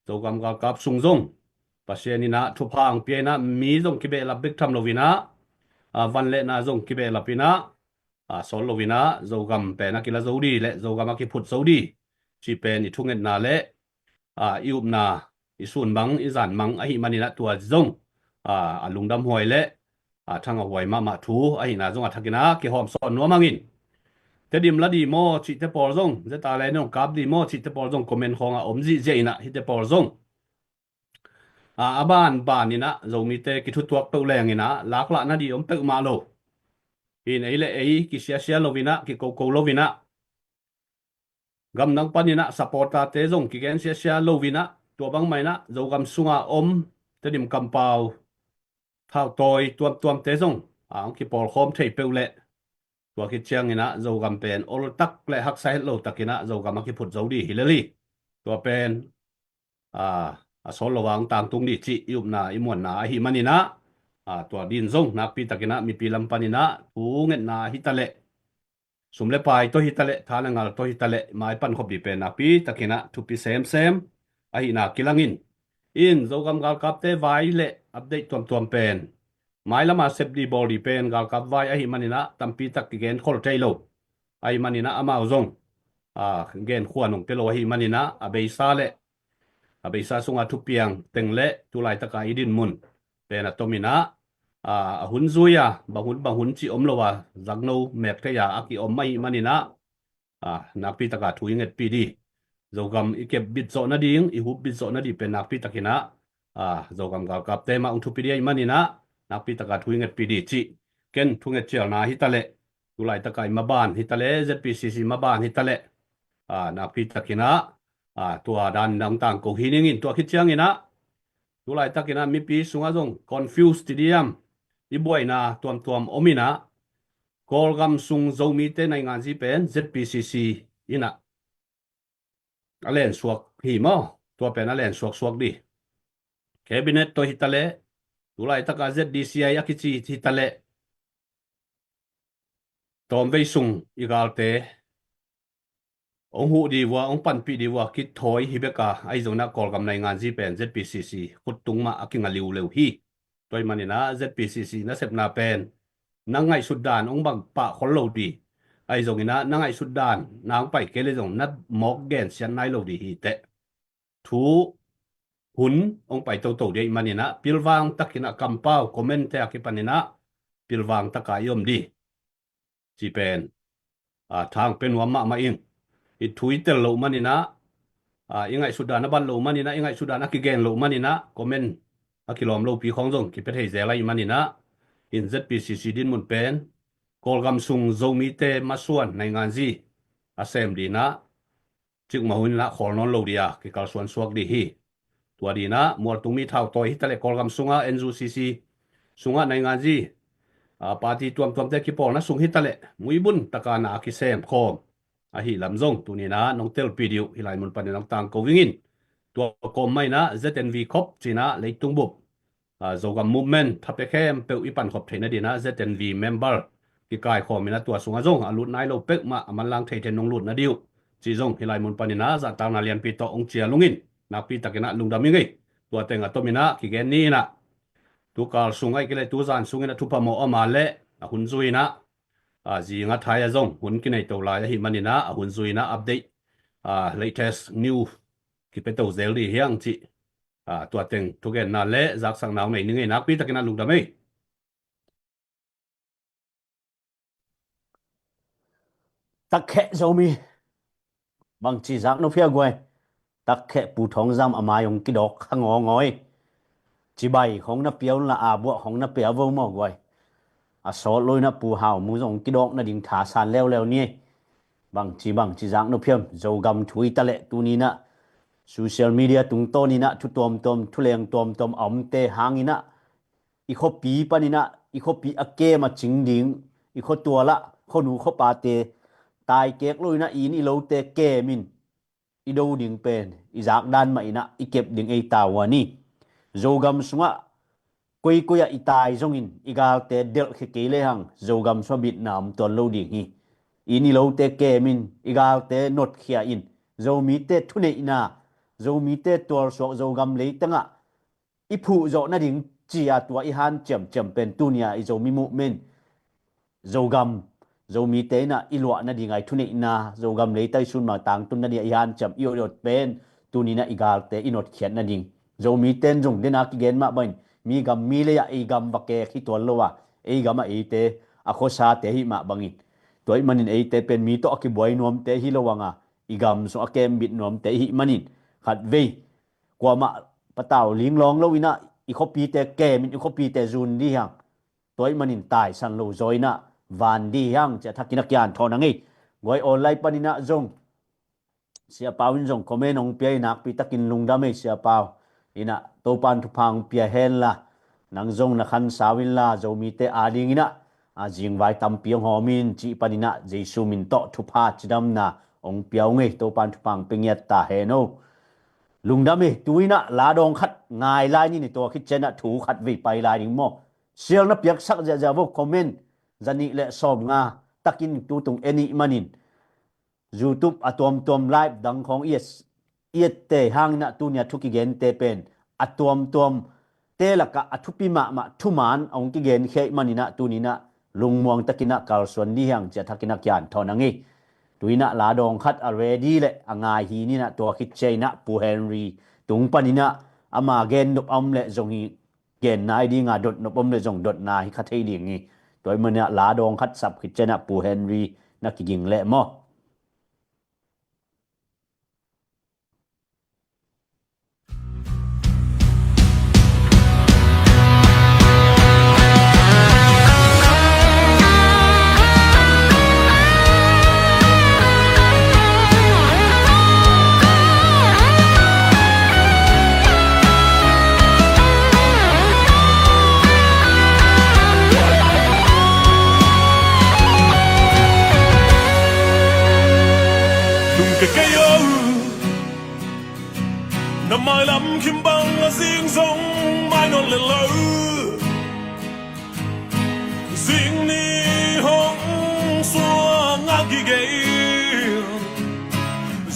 Zogam galkap sung zong Pasian in ah thupha hong pia in ah, mi zong kibehlap bek tham lo in ah, a, van le na zong kibehlap in ah, a, sawl lo in ah, Zogam pen a kila zo dih le Zogam a kiphut zo dih cih pen i thungetna le, a, i upna, i sun mang, i zan mang ahih manin ah, tua zong, a, a lungdam huai le, a, thangah huai mahmah thu ahihna zong a thakin ah kihawm sawn nuam hang in. Tedim la dih maw cihte pawl zong, zeta le nong kap dih maw cihte pawl zong comment khawngah om zihziah in ah, hihte pawl zong, a, a banban in ah Zomite kithutuak peuh leng in ah laklah na dih om peuhmah lo. Hi in, ei le ei kisiasia lo in ah, kikoko lo in ah, gamdang panin ah supporter-te zong kigen siasia lo in ah, tua bangmah in ah Zogam sunga om Tedim kampau thautawi tuamtuamte zong a hong kipawlkhawm thei peuh leh, tua khit ciangin ah Zogam pen oltak le haksa het lo takin ah Zogam a kiphut zo dih hi lel hi. Tua pen, a, a sawl lo a hong tangtung dih cih i upna, i muanna ahih manin ah, a, tua din zong nakpi takin ah mipi lam panin ah thungetna hi ta leh, sum le pai tawh hi ta leh, tha le ngal tawh hi ta leh, mai pankhop dih pen nakpi takin ah thupi semsem ahihna kilang in. In, Zogam galkapte vai le update tuamtuam pen, mailam a sep dih bawl dih pen galkap vai ahih manin ah tampi tak kigen khol thei lo. Ahih manin ah amau zong, a, gen khua nong pia lo ahih manin ah, a beisa le, a beisa sunga thupiang teng le tu laitaka i dinmun pen a tom in ah, a, a hun zui a, bang hun bang hun cih om lo a, zakno mek thei a, a kiom ahih manin ah, a, nakpi taka thu i ngetpih dih. Zogam i kep bit zawh nading, i hup bit zawh nadih pen nakpi takin ah, a, Zogam galkapte mah hong thupi dih ahih manin ah, nakpi taka thu i ngetpih dih cih ken thunget cialna hi ta leh, tu laitaka i maban hi ta leh, Z P C C maban hi ta leh, a, nakpi takin ah, a, tua dan in ah hong tangko hi ning in. Tua khit ciangin ah, tu laitakin ah mipi sungah zong confuse ti diam, i buaina tuamtuam om in ah, Kawlgam sung Zomite nainganzi pen Z P C C in ah a lensuak hi maw? Tua pen a lensuak suak dih. Cabinet tawh hi ta leh, tu laitaka Z D C I a kici hi ta leh, tawmvei sung i galte hong huh dih vua, hong panpih dih vua kithawi hi bek a, ahi zongin ah Kawlgam nainganzi pen Z P C C khut tung mah a kinga liuleu hi. Tua ahih manin ah Z P C C nasepna pen na ngaihsut dan hong bang pah khol lo dih. Ahi zongin ah na ngaihsut dan na hong pai kei leh zong na mawk gensiat nai lo dih hi teh. Thu hun hong pai toto dih ahih manin ah pilvang takin ah kampau comment-te a kipanin ah pilvang taka i om dih. Ci pen, a, thang pen nuam mahmah ing. I thu i tel loh manin ah, a, i ngaihsut dan a bat loh manin ah, i ngaihsut dan a kigen loh manin ah comment a kilawm lopi khawng zong kipia thei zel ahih manin ah, in Z P C C dinmun pen Kawlgam sung Zomite masuan nainganzi a sem dih in ah cikmah hun in ah khawl nawn lo dih a, kikalsuan suak dih hi. Tua dih in ah mualtung mi thautawi hi ta leh, Kawlgam sungah N U C C sungah nainganzi, a, party tuamtuamte kipawlna sung hi ta leh, muibun taka na a kisem khawm ahih lam zong tuni in ah nong telpih dih uh, hih lai mun panin ah nong tangko vingin. Tua kawm mah in ah Z N V khop ci in ah leitung bup, a, Zogam movement thapia khempeuh i pankhop theih nading in ah Z N V member kikaikhawm in ah tua sungah zong a lut nai lo peuhmah a manlang thei thei nong lut nading uh, cih zong hih lai mun panin ah zahtakna lianpi tawh hong cial ung in, nakpi takin ah lungdam ing ei. Tua teng a tom in ah kigen ni in ah, tu kal sung ahih kei leh tu zan sungin ah thupha mawh a om a leh a hun zui in ah, a, zinga thai a zong hun kinei to lai ahih manin ah a hun zui in ah update, a, latest news kipia to zel dih hi hang cih, a, tua teng thugenna le zaksakna hong nei ning ei, nakpi takin ah lungdam ei. Takkheh Zomi. Bangci zak nop hiam guai? Takkheh Pu Thawng Zam a mai hong kidawk kha ngawngaw ei. Cibai khawng na pia un la, a buah khawng na pia vo maw guai? A sawt lo in ah Pu Hau Mung zong hong kidawk nading thasan leuleu ni ei. Bangci, bangci zak nop hiam? Zogam thu hi ta leh tuni in ah social media tungtawn in ah thu tuamtuam, thu leng tuamtuam a omte hangin ah, i khuapi panin ah, i khuapi a kem a cing ding, i khuatual ah khuanu khuapate taikek lo in ah, i inn i lote kem in i do ding pen i zak dan mah in ah i kep ding ei ta uh a ni. Zogam sungah koikoi ah i tai zongin i galte delhkhia kei lehang Zogam sungah bitna om tuan lo ding hi. I inn i lote kem in, i galte notkhia in, Zomite thuneihna, Zomite tualsuak, Zogam leitangah i phuh zawh nading ci-a tua i hanciamciam pen tuni-a i Zomi movement, Zogam, Zomite in ah i luah nading a i thuneihna, Zogam leitai sun ma tangtun nading a i hanciam i awt pen tuni in ah i galte i notkhiat nading. Zomite in zong den a kigen mah bangin mi gam mi lei ah ei gam va kek hi tuan lo a, ei gam ah eite a khuasate hi mah bangin, tua ih manin eite pen mi tawh a kibuai nuamte hi lo ang a, i gam sung a kembit nuamte i hih manin khatvei kuamah patau linglawng lo in ah i khuapite kemin i khuapite zun dih hang. Tua ih manin taisan lo zaw in ah van dih hang ci-a thakin a kian thawn a ngei. Guai online panin ah zong Siapau in zong comment hong pia hi nakpi takin lungdam ei Siapau. In ah Topan thupha hong pia henla, nang zong na khansau inla Zomite adingin ah a zingvai tampi hong hawm in cih panin ah Jesu min tawh thupha cidamna hong pia uh ngei. Topan thupha hong pia ngiat ta hen o. Lungdam ei. Tu in ah la dawng khat ngai lai ni, ni tua khit ciang ah thu khat vei pai lai ding maw? Sial na piaksak ziahziah vo, comment zanih le sawmnga takin tutung en ih manin YouTube a tuamtuam live dang khawng i et, i ette hangin ah tuni a thu kigente pen a tuamtuamte lakah a thupi mahmah thuman a hong kigenkhia ih manin ah tuni in ah lungmuang takin ah kalsuan dih hang ci-a thakin a kian thawn a ngei. Tu in ah la dawng khat a ready le a ngai hi ni in ah tua khit ciang in ah Pu Henry tung panin ah ama gen nop a om leh zong hi, genna ih dinga dotnop om le zong dotna hi kha thei ding hi. Tua ih manin ah la dawng khat sap khit ciang ah Pu Henry na kiging leh maw? Lungke kei o, na mailam khim bang a zing zong mai nawn le lo. Zing ni hong suang a gige,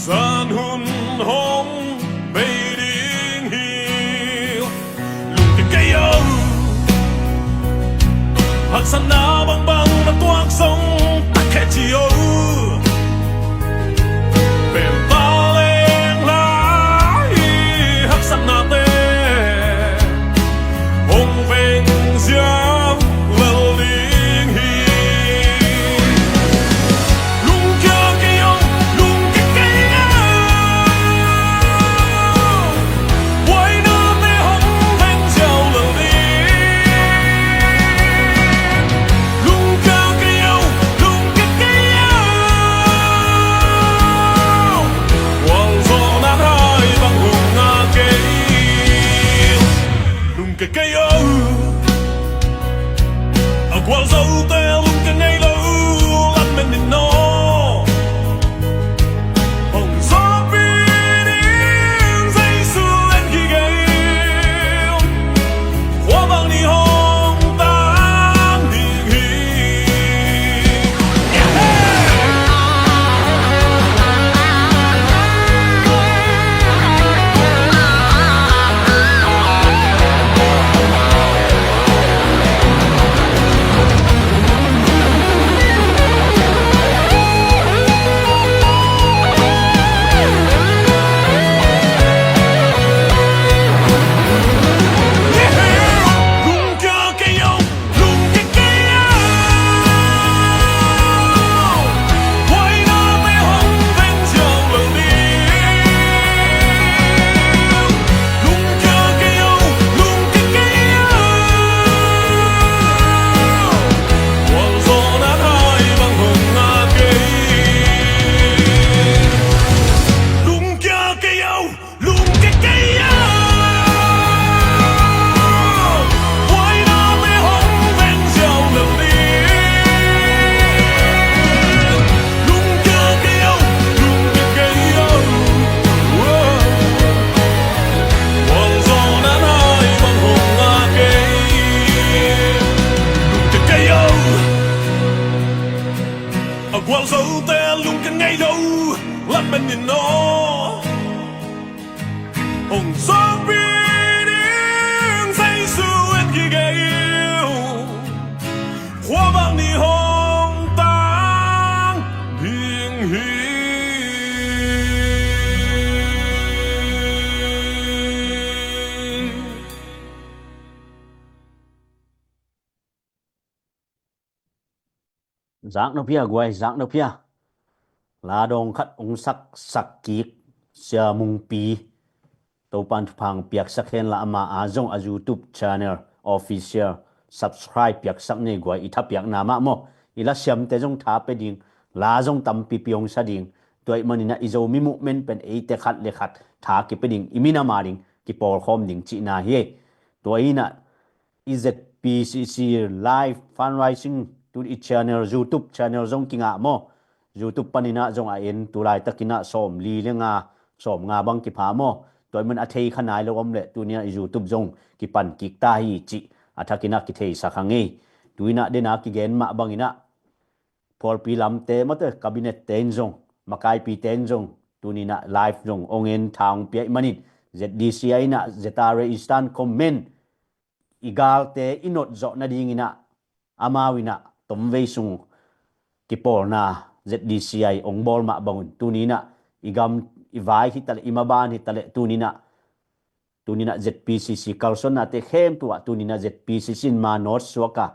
zan hun hong bei ding hi. Lungke kei o, haksatna bangbang na tuak zong tak khe ci o. Pen ta leng lai haksatnate hong veng ziau lel ding hi. Lungkia kei o, lungkia kei o. Buainate hong veng ziau lel ding. Lungkia kei o, lungkia kei o. Gualzawhna hai bang hong ngak kei. Lungkia kei o. A gualzote lungkia ngei lo, lamen in aw. Hong zawhpih ding Jesu len hi gei. Khua bang ni hong tang ding hi. Lungkia kei o, lungkia kei o. Buainate hong veng ziau lel ding. Lungkia kei o, lungkia kei o. Gualzawhna hai bang hong ngak kei. Lungkia kei o. A gualzote lungkia ngei lo, lamen in aw. Hong zawhpih ding Zak na pia guai, zak na pia. Ladawng khat ong saksak kik Sia Mungpi, Topan thupha piaksak hen la, ama a zong a YouTube channel official subscribe piaksak ni guai. I tha piakna mah maw, i la siamte zong tha pe ding, la zong tampipi ong sa ding. Tua ih maninah i Zomi movement pen eite khat le khat tha kipe ding, i minam a ding kipawlkhawm ding cihna hi. Tua inah i Z P C C live fundraising tu i channel, YouTube channel zong kingah maw. YouTube paninah zong a en, tu laitakinah sawm li le nga, sawm nga bang kipha maw. Tua i man a thei kha nai lo om leh tuninah i YouTube zong kipan kik ta hi cih a thakinah kitheisak hang ei. Tuinah dena kigen mah banginah phualpi lamte mawte, cabinet te in zong, makaipite in zong tuninah live zong ong en, tha ong pia ih manin Z D C I inah Z R A Eastern Command i galte i not zawh nadinginah amau inah tomvei sung kipawlna Z D C I ong bawl mah bangun tuninah i gam, i vai hitaleh, i maban hitaleh tuninah, tuninah Z P C C kalsuannate khempeuh ah tuninah Z P C C in ma not suak a,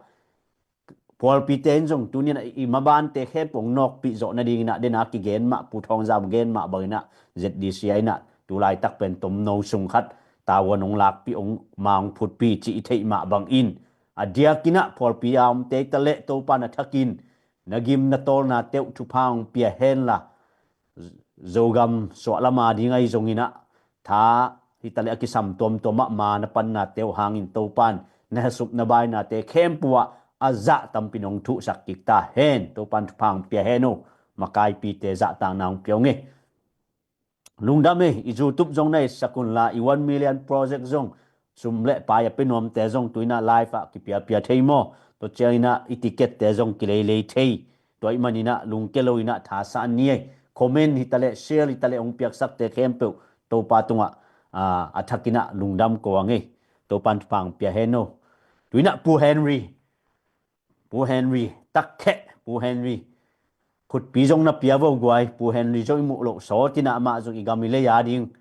phualpite in zong tuninah i mabante khempeuh ong nawkpih zawh nadinginah dena kigen mah, Pu Thawng Zam gen mah banginah Z D C I inah tu laitak pen tomno sung khat tavuan ong lakpih, ong ma ong phutpih cih i theih mah bangin, a diakinah phualpi a omte hitaleh Topan a thakin na gim na tawlnate uh thupha ong pia henla, Zogam suahlama ding ahi zonginah tha hitaleh a kisam tuamtuam ah ma na pannate uh hangin Topan na hehsup na bainate khempeuh ah a zah tampi nong thuhsak kik ta hen. Topan thupha ong pia hen uh. Makaipite zahtakna ong pia ung ei. Lungdam ei, i YouTube zong na etsak unla, i one million project zong, sum le pai a pe nuamte zong tuinah live ah kipiapia thei maw. Tua cianginah i ticket te zong kileilei thei. Tua ih maninah lungke loinah thasa ni ei. Comment hitaleh, share hitaleh ong piaksakte khempeuh Topa tungah a thakinah lungdam ko ang ei. Topan thupha ong pia hen uh. Tuinah Pu Henry, Pu Henry, takheh Pu Henry, khutpi zong na pia vo guai. Pu Henry zong i muh loh sawtinah amah zong i gam i lei a ding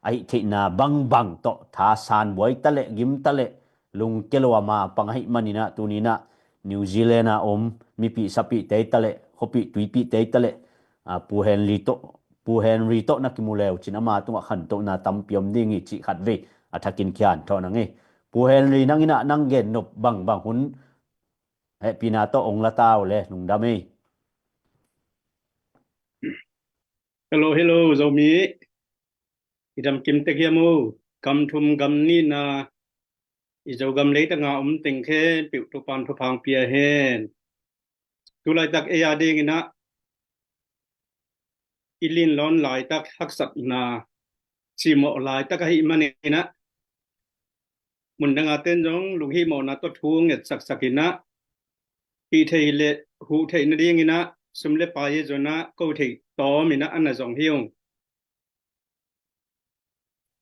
a hih theihna bangbang tawh thasan buai taleh, gim taleh, lungke lo ama pang ahih maninah tuninah New Zealand a om mipih sapihte hitaleh, khuapih tuipihte hitaleh, a, Pu Henry tawh, Pu Henry tawh na kimu leu cin ama tungah khantohna tampi om ding hi cih khatvei a thakin kian thawh nang ei. Pu Henry, nanginah nang gen nop bangbang hun hehpihna tawh ong la ta uh le, lungdam ei. Hello, hello, Zomi. I dam kim tek hiam uh? Gam thum gam nihna i Zogam leitanga om teng khempeuh Topan thupha ong pia hen. Tu laitak ei a dinginah i linlawn laitak, haksatna cimawh laitak ahih maninah mundang a ten zong lunghihmawhna tawh thu ong etsaksak inah, hih theih le huh theih nadinginah sum le pai hi zonah ko theih tawm inah a na zong hi ung.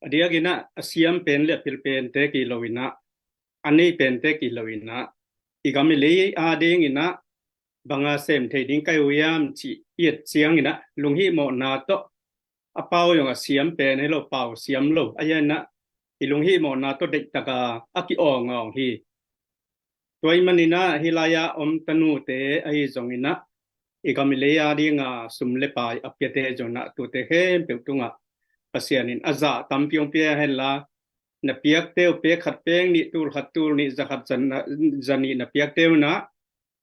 A diakinah a siam pen le a pil pente kilo inah, a nei pente kilo inah, i gam i lei a dinginah banga sem thei ding ka hi uh hiam cih i et cianginah lunghihmawhna tawh, a pau zong a siam pen hi lo, pau siam lo, a hianah i lunghihmawhna tawh deihtaka a ki-awngawng hi. Tua ih maninah hih lai-ah om tanute ahi zonginah i gam i lei a dinga sum le pai a piate zonah tute khempeuh tungah Pasian in a zah tampi ong pia henla, na piakte uh, pek khat pek nih, tul khat tul nih, za khat za na, za nih na piakte uh nah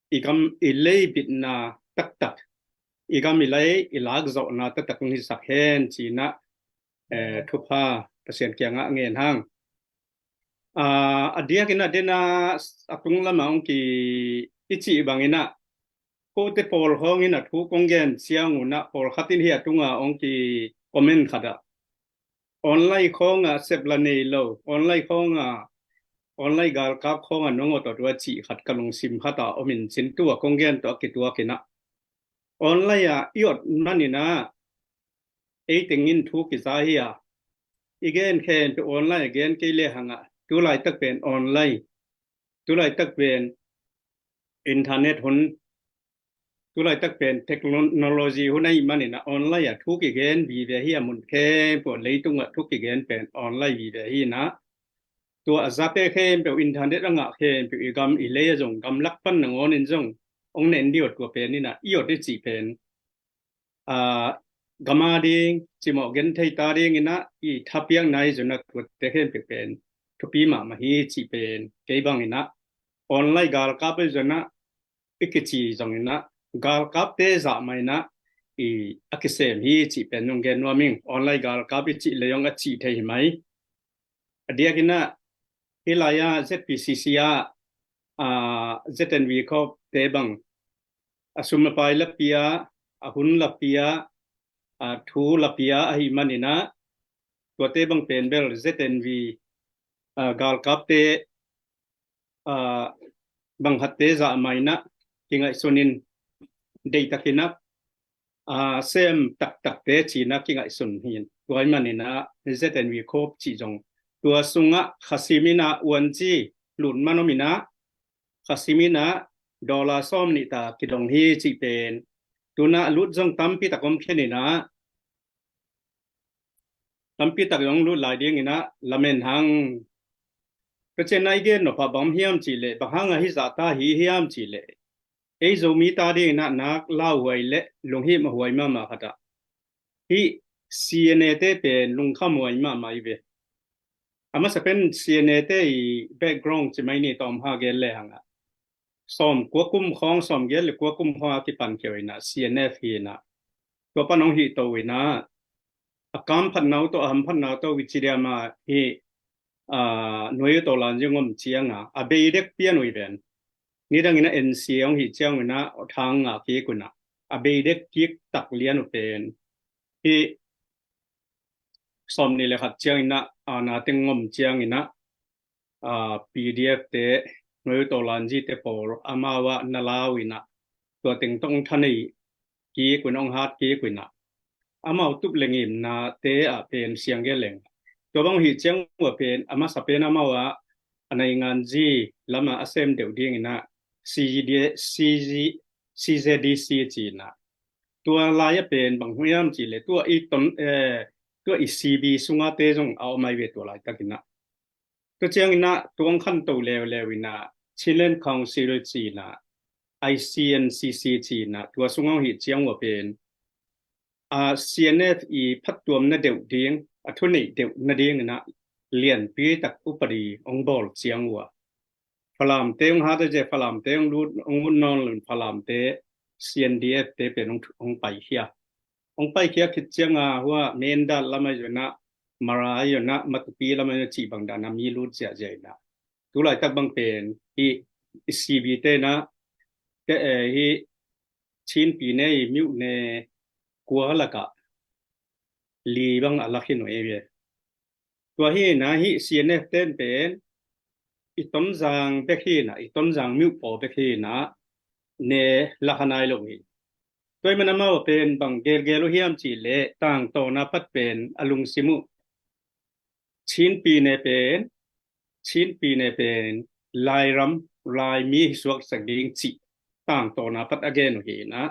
i gam i lei bitna taktak, i gam i lei i lakzawhna taktak ong hisak hen cinah, eh, thupha Pasian kiangah ngen hang. Ah, a diakinah dena a tung lamah ong ki i cih banginah kote pawl khawngin a thu kong gen ciangunah pawlkhat in hi a tunga ong ki comment khatah, online khawngah sep la nei lo, online khawngah, online galkap khawngah nong awt awt uh a cih khat ka lungsim khatah om in cin, tua kong gen tawh a kituakinah online ah i awt maninah ei tengin thu kiza hi a, i gen khempeuh online a gen kei le hangah tu laitak pen online, tu laitak pen internet hun, tu laitak pen technology hun ahih maninah online ah thu kigen vive hi a, mun khempeuh leitungah thu kigen pen online vive hi inah, tua a zate khempeuh, internet a ngah khempeuh i gam i lei a zong, gamlak pan nangawnin zong hong nen dih uh a, tua pen inah i ot i cih pen, aa, gam a ding cimawh genthei ta ding inah i thapiakna i zun a, tuate khempeuh pen thupi mahmah hi cih pen kei bang inah online galkap i zun a i kici zong inah galkapte zah mah inah i a kisem hi cih pen zong gen nuam ing. Online galkap i cih lei zong a cih thei hi mai. A diak inah hih lai-ah Z P C C ah, aa, Z N V Corp te bang a sum a pai la pia, a hun la pia, a thu la pia ahih man inah tuate bang pen bel Z N V, aa, galkapte, aa, bang khatte zah mah inah kingaihsun in deihtak inah, aa, sem taktakte ci inah kingaihsun hi. Tua ahih man inah Z N V Corp cih zong tua sungah khasim inah uanci lut man om inah khasim inah dollar sawm nih ta kidong hi cih pen tu inah lut zong tampi tak om khin inah tampi tak zong lut lai ding inah lamen hang. Ka cian a i gen nop ah bang hiam cih leh, bang hang a hih zah ta hi hiam cih leh, ei Zomi ta ding inah nak lauhuai le lunghimawhhuai mahmah khat ah hih C N A te pen lungkhamhuai mahmah i ve. A masa pen C N A te i background ci mai ni, tawm ha gen le hang ah sawm kua kum khawng, sawm giat le kua kum khawng a kipan khia uh inah C N F hi inah tua pan hong hih to uh inah a kam phatna uh tawh a ham phatna uh tawh uh i ci diam ah hih, aa, nuai uh tawh lan zing om ciang a a bei dek pian uh i ven. Nidang inah N C A hong hih ciang uh inah thang ngah kik uh inah a bei dek kik tak lian uh pen hih sawm nih le khat ciang inah, aa, na teng om ciang inah, aa, P D F te, nuai uh tawh lan zi te pawl amau ah na lau inah tua teng tawh hong tha nei kik uh inah, hong hat kik uh inah amau tup le ngimnate ah pen siang gen leng tua bang hih ciang uh a pen a masa pen amau ah a naingan zi lam ah a sem deuh ding inah C Z D, C Z, C Z D C ci inah tua lai a pen bang hiam cih leh tua i ton, eh, tua i C B sungate zong a om ai ve tua laitak inah. Tua ciang inah tua hong khanto leuleu inah Chinland Council ci inah I C N C C ci inah tua sung hong hih ciang uh a pen, a, C N F i phattuamna deuh ding, a thuneih deuh nading inah lianpi tak upadi hong bawl ciang uh a Falamte hong hat a, zia Falamte hong lut, hong ut nawn lo in Falamte C N D F te pen hong, hong paikhia. Hong paikhia khit ciang a hua Mindat lam ah zong inah, Mara zong inah, Matupi lam ah zong cih bang dan a mi lut ziahziah inah. Tu laitak bang pen hih C B te inah, ke, eh, hih Chin pyine i myone kua lakah li bang a lak hi nuai ve. Tua hi inah hih C N F ten pen i Tonzang bek hi inah, i Tonzang myo paw bek hi inah ne la kha nai lo hi. Tua ahih man amau pen bang gelgel uh hiam cih leh tangtawna pat pen a lungsim uh Chin pyine pen, Chin pyine pen Lairam, Laimi hi suaksak ding cih tangtawna pat a gen uh hi inah.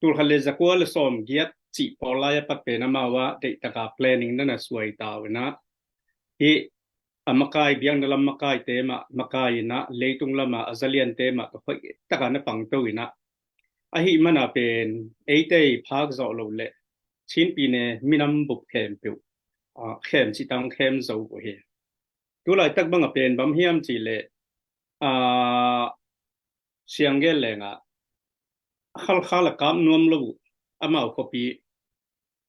Tulkhat le zakua le sawm giat cih pawl lai a pat pen amau ah deihtaka planning na na suai ta uh inah. Hih a makai, biakna lam makaite mah makai inah, leitung lam ah a zaliante mah tawh hoihtaka na pangto inah. Ahih man a pen eite i phak zawh loh le Chin pyine minam bup khempeuh, ah, khem cih tang khem zo uh hi. Tu laitak bang a pen bang hiam cih leh, ah, siang gen leng ah a Khalkha la kap nuam lo uh amau khuapi.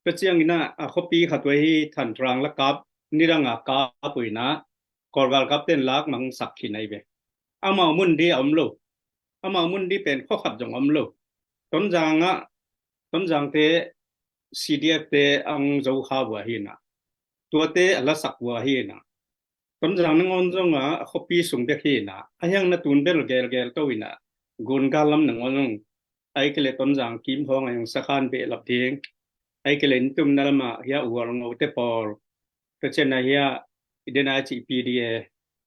Tua ciang inah a khuapi khat uh hi Thantrang la kap, nidang a kap uh inah Kawlgal kapten lak mang sak khin ai ve. Amau mun di a om lo. Amau mun di pen khua khat zong om lo. Tonzang ah, Tonzangte C D F te ang zo kha uh a hi inah. Tuate a lasak uh a hi inah. Tonzang nangawn zong a, a khuapi sung bek hi inah, a hiang na tun bel gelgel to inah, Gungal lam nangawn zong, ahih kei leh Tonzang kim khawng a hiang sakhan behlap ding, ahih kei leh nitumna lam ah hia Ual Ngo te pawl, tua ciang a hia i den a cih P D A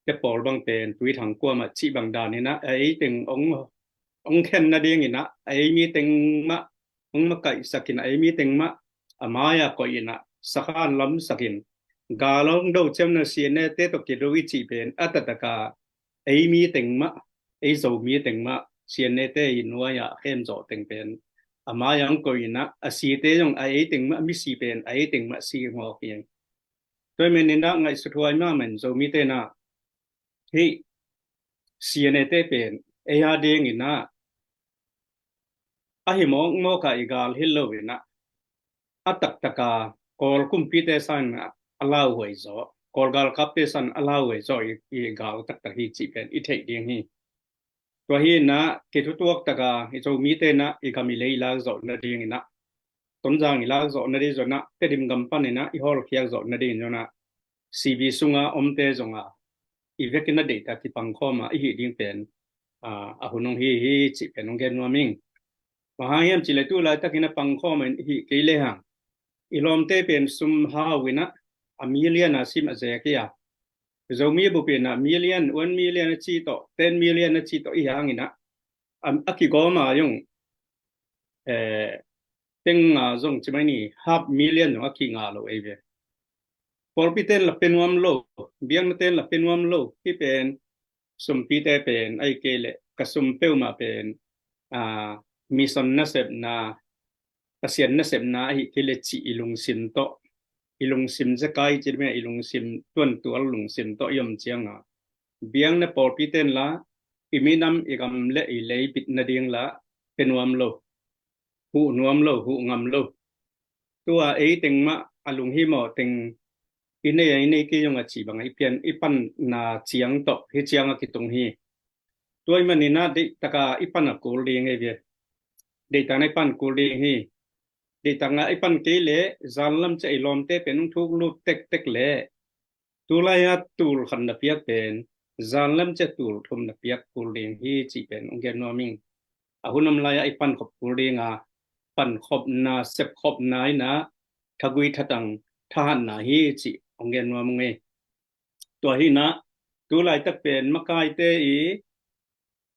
te pawl bang pen Tuithang kuamah cih bang dan inah, a ei teng ong, ong khen nading inah, a ei mi teng mah ong makaihsak inah, ei mi teng mah a mai-a koih inah sakhan lamsak in, gal ong do ciamna C N A te tawh kido i cih pen a taktak a ei mi teng mah, ei Zomi teng mah C N A te i nuai-ah a khem zawh teng pen a mai-ah hong koih in ah, a site zong a ei teng mah, a misi pen a ei teng mah si ngawk hi. Tua ahih manin ah ngaihsut huai mahmah in Zomite in ah hih C N A te pen ei a dingin ah a hi mawkmawk a i gal hi lo in ah, a taktak a Kawl kumpite sangin ah a lauhuai zaw, Kawl galkapte sangin a lauhuai zaw i, i gal taktak hi cih pen i theih ding hi. Tua hi in ah kithutuak tak a i Zomite in ah i gam i lei i lak zawh nadingin ah, Tonzang i lak zawh nading zong ah, Tedim gam panin ah i hawlkhiak zawh nading zong ah, C B sunga omte zong a i vekin a deihtak kipangkhawm a i hih ding pen, a, a hun hong hi hi cih pen hong gen nuam ing. Bang hang hiam cih leh tu laitakin a pangkhawm in i hih kei lehang, i lawmte pen sum hau in ah a million a sim a zek hi a, Zomi bup in ah million, one million a ci tawh, ten million a ci tawh i hi hangin ah, a, a kigawm a zong, eh, peng nga zong ci mai ni, half million zong a kinga lo ei ve. Pawlpi ten la pe nuam lo, biakna ten la pe nuam lo, hih pen sumpite pen, ahih kei leh ka sum peuhmah pen, a, mission nasepna, Pasian nasepna ahih kei leh cih i lungsim tawh, i lungsim zekai cih mah, i lungsim tuantual lungsim tawh i om ciang a, biakna pawlpi ten la i minam, i gam le i lei bit nading la pe nuam lo, huh nuam lo, huh ngam lo. Tua ei teng mah a lunghimawh teng i nei a, i nei kei zong a cih bang a i pian, i panna ciang tawh hih ciang a kitung hi. Tua ahih manin ah deihtak a i pan a kul ding hi ve. Deihtak in ah i pan kul ding hi. Deihtak in ah i pan kei leh zan lam ciang i lawmte pen hong thuk lut tektek leh, tu lai-a tul khat na piak pen zan lam ciang tul thum na piak kul ding hi cih pen hong gen nuam ing. A hun om lai-a i pankhop kul ding a, pankhopna, sepkhopna in ah thagui thatang thahatna hi cih hong gen nuam ing ei. Tua hi in ah tu laitak pen makaite i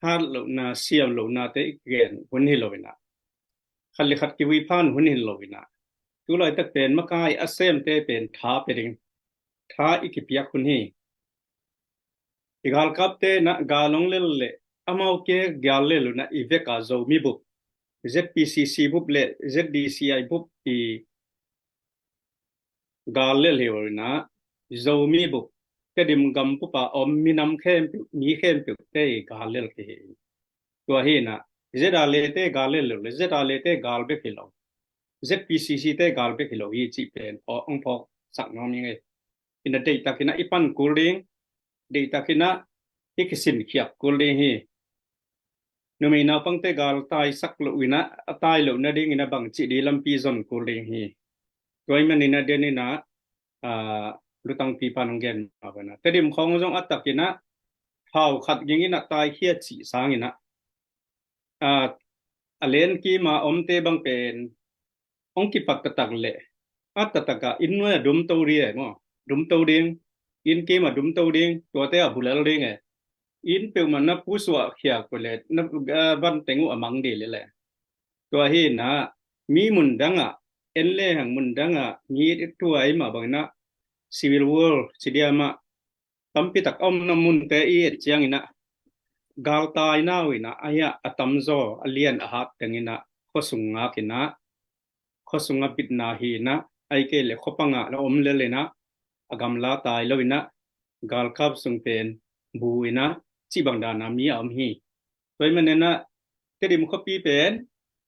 hat lohna, siam lohnate i gen hun hi lo in ah, khat le khat kivui phan hun hi lo in ah, tu laitak pen makai a semte pen tha pe ding, tha i kipiak hun hi. I galkapte in ah gal hong lel leh, amau kia gal lel un ah i vek a Zomi bup, Z P C C bup le Z D C I bup i gal lel hi lo in ah, Zomi bup, Tedim gam bup a om minam khempeuh, mi khempeuh te i gal lel kihi. Tua hi in ah Z R A te gal lel lo le, Z R A te gal bek hi lo, Z P C C te gal bek hi lo hi cih pen hong phawksak nuam ing ei. In ah deihtak in ah i pan kul ding, deihtak in ah i kisinkhiat kul ding hi. Numei naupangte gal taisak loh in ah, a tai loh nading in ah bangci ding lampi zon kul ding hi. Tua ahih manin ah den in ah, a, lutangpi pan hong gen mah bang in ah, Tedim khawng zong a tak in ah thau khat ging in ah taikhia cih sang in ah, a, a len kim a omte bang pen hong kipat taktak leh, a taktak a inn nuai a dumto ding e maw, dumto ding, inn kim a dumto ding, tuate a bulel ding e. Inn peuhmah na pusuah khiak peuh leh, na, a, van teng uh a mang ding lel e. Tua hi in ah mi mun dang ah, en lehang mun dang ah mi it tuai mah bang in ah, civil war ci diam ah, tampi tak a omna munte i et ciang in ah, galtaina uh in ah, a hia a tamzaw, a lian a hat teng in ah khuasung ngak in ah, khuasung a bitna hi in ah, ahih kei leh khuapang ah la om lel in ah, a gamla tai lo in ah, galkap sung pen bu in ah, cih bang dan a mi a om hi. Tua ahih manin ah Tedim khuapi pen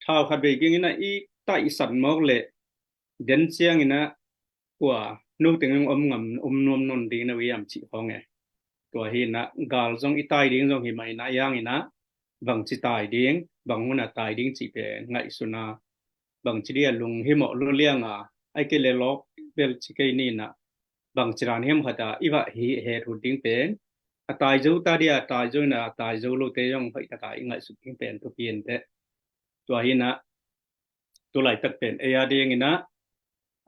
thau khat vei ging in ah i taihsan mawk leh, den ciang in ah kua nu teng hong om ngam, om nuam nawn ding na uh hiam cih khawng e. Tua hi in ah gal zong i tai ding zong hi mah in ah, a hang in ah bangci tai ding, bang hun a tai ding cih pen ngaihsun a, bangci ding a lunghimawh lua liang a, ahih kei leh lawk bel ci kei ni in ah, bangci dan hiam khat a i va hi het hun ding pen, a tai zo ta ding a, a tai zo in ah, a tai zo lote zong hoih tak a i ngaihsut ding pen thupi in teh. Tua hi in ah tu laitak pen ei a ding in ah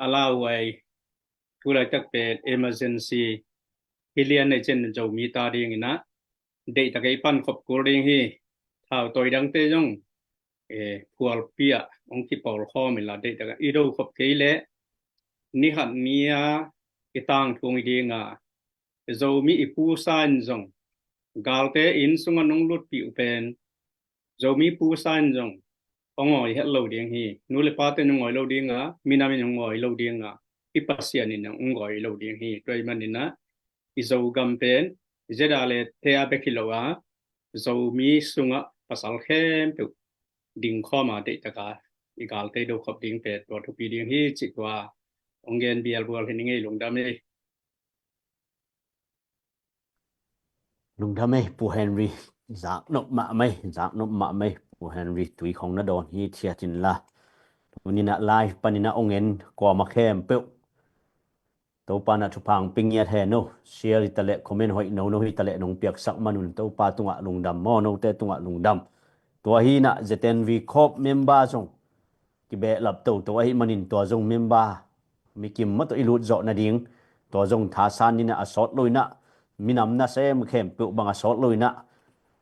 a lauhuai, tu laitak pen emergency hi lian a, i cin Zomite a ding in ah deihtak a i pan khop kul ding hi. Thau tawi dangte zong, eh, phualpi ah hong kipawl khawm in la, deihtak a i do khop kei leh, ni khat ni a i tangthu i ding a, Zomi i pusa in zong galte inn sung a nong lutpih uh pen Zomi pusa in zong hong awi het lo ding hi. Nu le pate in hong awi lo ding a, minam in hong awi lo ding a, i Pasian in hong awi lo ding hi. Tua ahih manin ah i Zogam pen ZRA le te a bek hi lo a, Zomi sungah pasal khempeuh dingkhawm a, deihtak a i galte do khop ding pen tua thupi ding hi cih tua hong gen bialbual hi ning ei. Lungdam ei. Lungdam ei, Pu Henry. Zaknop mahmah ei, zaknop mahmah ei, Pu Henry. Tui khong na dawn hi thiat inla, tuni in ah live panin ah hong en kuamah khempeuh Topa in ah thupha hong pia ngiat hen o. Share hi taleh, comment hoih nono hi taleh nong piaksak man un Topa tungah lungdam maw, note tungah lungdam. Tua hi in ah ZNV Corp member zong kibehlap toto ahih manin tua zong member mikim mah tawh i lut zawh nading, tua zong thasan in ah, a sawt lo in ah, minam nasem khempeuh bang a sawt lo in ah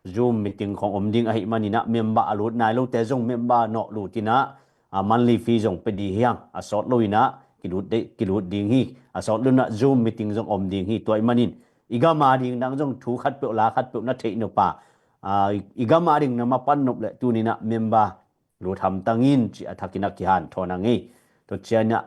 Zoom meeting khong om ding ahih manin ah member a lut nai lote zong member nawh lut in ah, a monthly fee zong pia ding hi hang. A sawt lo in ah kilut ding, kilut ding hi. A sawt lo in ah Zoom meeting zong om ding hi. Tua ahih manin i gam a ding nang zong thu khatpeuh la khatpeuh na theih nop a, a, i gam a ding na mapan nop leh tuni in ah member lut hamtang in ci a thak in ah kihanthawn a ngei. Tua ciang in ah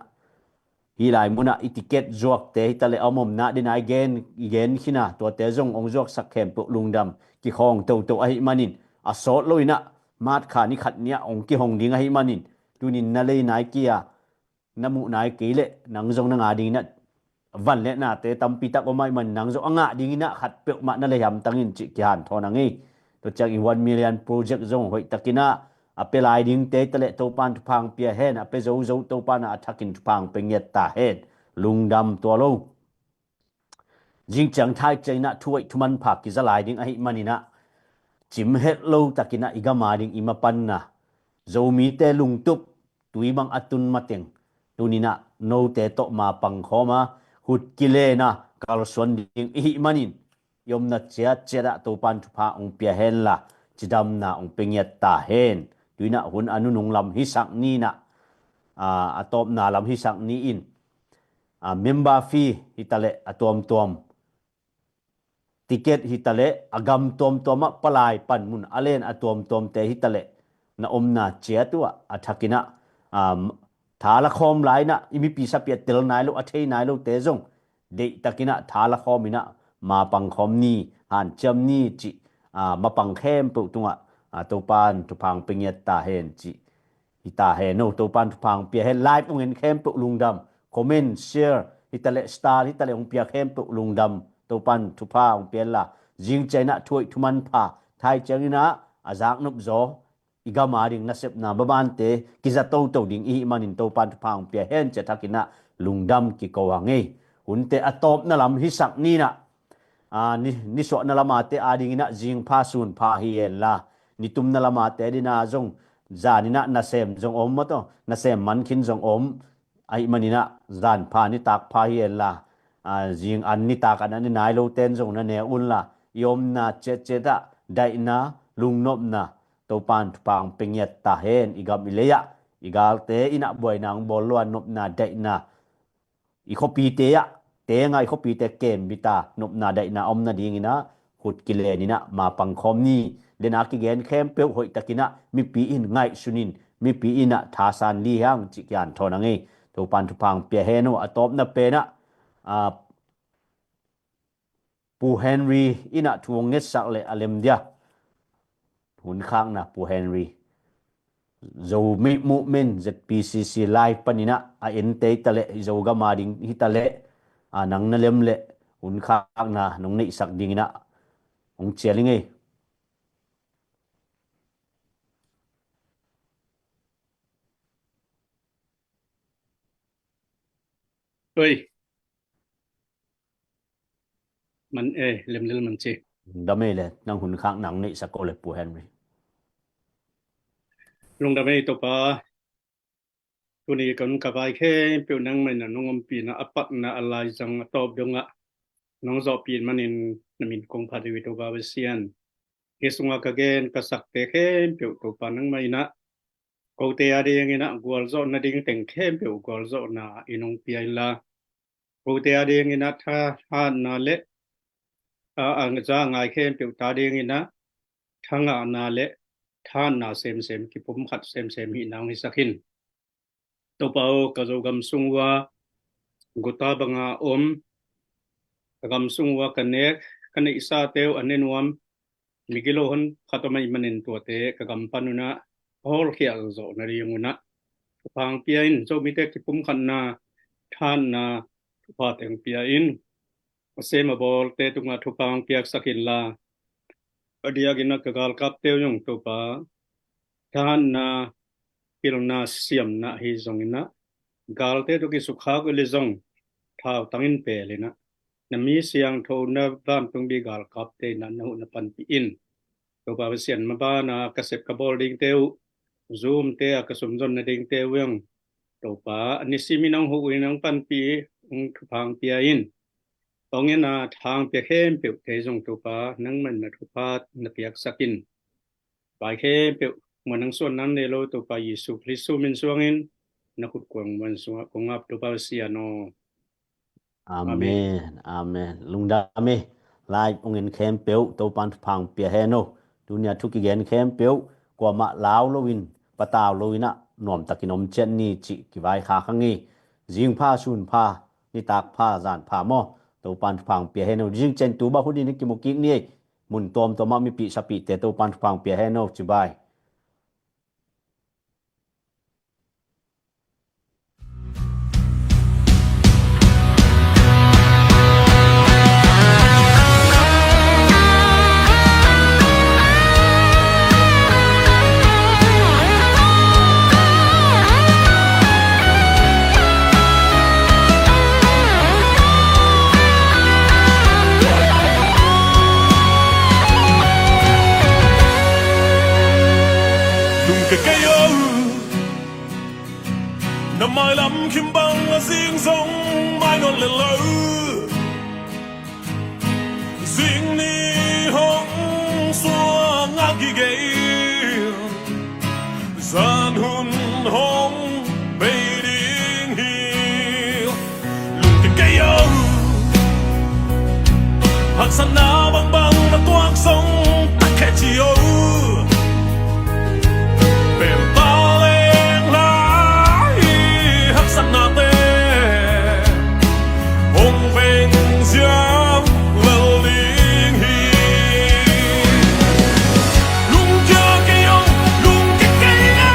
hih lai mun ah i ticket zuakte hi taleh a om omna ding a i gen, i gen khin a, tuate zong hong zuaksak khempeuh lungdam kikhawng toto ahih manin a sawt lo in ah March kha ni khat ni ah hong kihong ding ahih manin tuni in na lei nai kei a, na muh nai kei leh nang zong na ngah ding in ah van le nate tampi tak om ahih manin nang zong a ngah ding in ah khat peuhmah na lei hamtang in cih kihanthawn a ngei. Tua ciang i one million project zong hoihtak in ah a pia lai dingte hi taleh Topa in thupha hong pia hen, a pia zozo Topa in ah a thakin thupha hong pia ngiat ta hen. Lungdam tua lo. Zing ciang thai ciang in ah thu hoih thu manpha kiza lai ding ahih manin ah cim het lo tak in ah i gam a ding i mapanna Zomite lungtup tui bang a tun mateng tuni in ah note tawh mapang khawm a, hut kilen a kalsuan ding i hih manin i omna ciatciat ah Topa in thupha hong pia hen la, cidamna hong pia ngiat ta hen. Tuni in ah hun a nunung lam hisak ni in ah, a, a tawpna lam hisak ni in, a, member fee hi taleh a tuamtuam, ticket hi taleh a gam tuamtuam ah palai panmun a len a tuamtuamte hi taleh na omna ciat uh ah a thak in ah, um, tha la khawm lai in ah i mipi sapi a tel nai lo, a thei nai lote zong deihtak in ah tha la khawm in ah mapang khawm ni, hanciam ni cih, a, mapang khempeuh tungah, a, Topa in thupha hong pia ngiat ta hen cih hi ta hen o. Topa in thupha hong pia hen. Live hong en khempeuh lungdam. Comment, share hi taleh, star hi taleh hong pia khempeuh lungdam. Topa in thupha hong pia hen la, zing ciang in ah thu hoih thu manpha, thai ciang in ah a zaknop zaw i gam a ding nasepna babante kiza toto ding i hih manin Topa in thupha hong pia hen ci a thak in ah lungdam kiko a ngei. Hunte a tawpna lam hisak ni in ah, a, ni, nisuahna lam a te a ding in ah zing pha sun pha hi hen la, nitumna lam a te ding in ah zong zan in ah nasem zong om maw taw, nasem man khin zong om ahih manin ah zan pha nitak pha hi hen la, a, zing an nitak an an i nai lote in zong na ne un la, i omna ciatciat ah daihna, lungnopna Topa in thupha hong pia ngiat ta hen. I gam i lei ah i galte in ah buaina hong bawl lua, nopna daihna i khuapite ah, teng ah i khuapite kem bita nopna daihna om nading in ah hut kilen in ah mapang khawm ni. Dena kigen khempeuh hoihtak in ah mipi in ngaihsun in, mipi in ah thasan li hang cih kihanthawn a ngei. Topa in thupha hong pia hen o. A tawpna pen ah, a, Pu Henry in ah thu hong ngetsak leh a lem dia. Hun khakna Pu Henry. Zomi Movement, Z P C C live panin ah a ente hi taleh, Zogam a ding hi taleh, a, nang na lem leh hun khakna nong neihsak ding in ah hong cial i ngei. Oi. Man e, lemlel man ci. Dam e le, nang hun khak nang neihsak ko le Pu Henry. Lungdam e Topa. Tuni ka hun ka vai khempeuh nangmah in nong ompihna a patna a laizang a tawp dongah nong zawhpih manin na min kong phat hi Topa Pasian. Hih sungah ka gen ka sakte khempeuh Topa nangmah in ah kote a dingin ah gualzawhna ding teng khempeuh gualzawhna in hong pia inla, kote a dingin ah thahatna le a, a za ngai khempeuh ta dingin ah thangahna le thahatna semsem, kipumkhat semsem hihna hong hisak in. Topa aw, ka Zogam sung uh ah guta banga om, ka gam sung uh ah ka nek, ka neihsate uh a ne nuam migilo hon khat om ahih manin tuate ka gam pan un ah a hawlkhial zawh nading un ah thupha hong pia in. Zomite kipumkhatna, thahatna, thupha teng pia in. A sem a bawlte tungah thupha hong piaksak inla, a diakin ah ka galkapte uh zong Topa, thahatna, pilna, siamna ahi zongin ah, galte tawh kisukkhak uh leh zong thautangin pel in ah, na mi siangtho, na vantungmi galkapte in ah na huh na panpih in. Topa Pasian, maban a ka sep ka bawl dingte uh, Zoom-te ah ka sumzon nadingte uh zong Topa, a nisimin hong huh in hong panpih, hong thupha hong pia in. Hong en a, thupha hong pia khempeuhte zong Topa, nangmah in na thupha na piaksak in. Pai khempeuh muan nang suan nang nei lo Topa Jesu Khrist min suangin na khut kuang muan sungah kong ap, Topa Pasian aw. Amen. Amen. Lungdam e. Live hong en khempeuh Topan thupha hong pia hen aw. Tuni a thu kigen khempeuh kuamah lau loin, patau loin ah nuamtakin om ciat ni cih kivaikhak hang hi. Zing pha, sun pha, nitak pha, zan pha maw. Topan thupha hong pia hen aw. Zing ciang tu bang hun in kimu kik ni ei. Mun tuamtuam ah mipih sapihte Topan thupha hong pia hen aw. Cibai. Lungkia kei o, na mailam khim bang a zing zong mai nawn lel lo. Zing ni hong suang a kigei, zan hun hong bei ding hi. Lungkia kei o, haksatna bangbang na tuak zong tak khe ci o. Pemta leng lai haksatnate hong veng ziau lel ding hi. Lungkia kei o, lungkia kei o.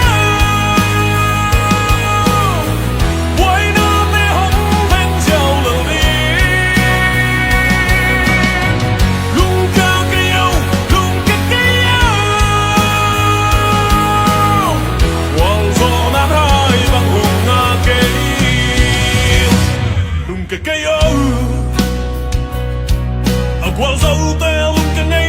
Buainate hong veng ziau lel ding. Lungkia kei o, lungkia kei o. Gualzawhna hai bang hong ngah kei. Lungkia kei o. A gualzote lungkia ngei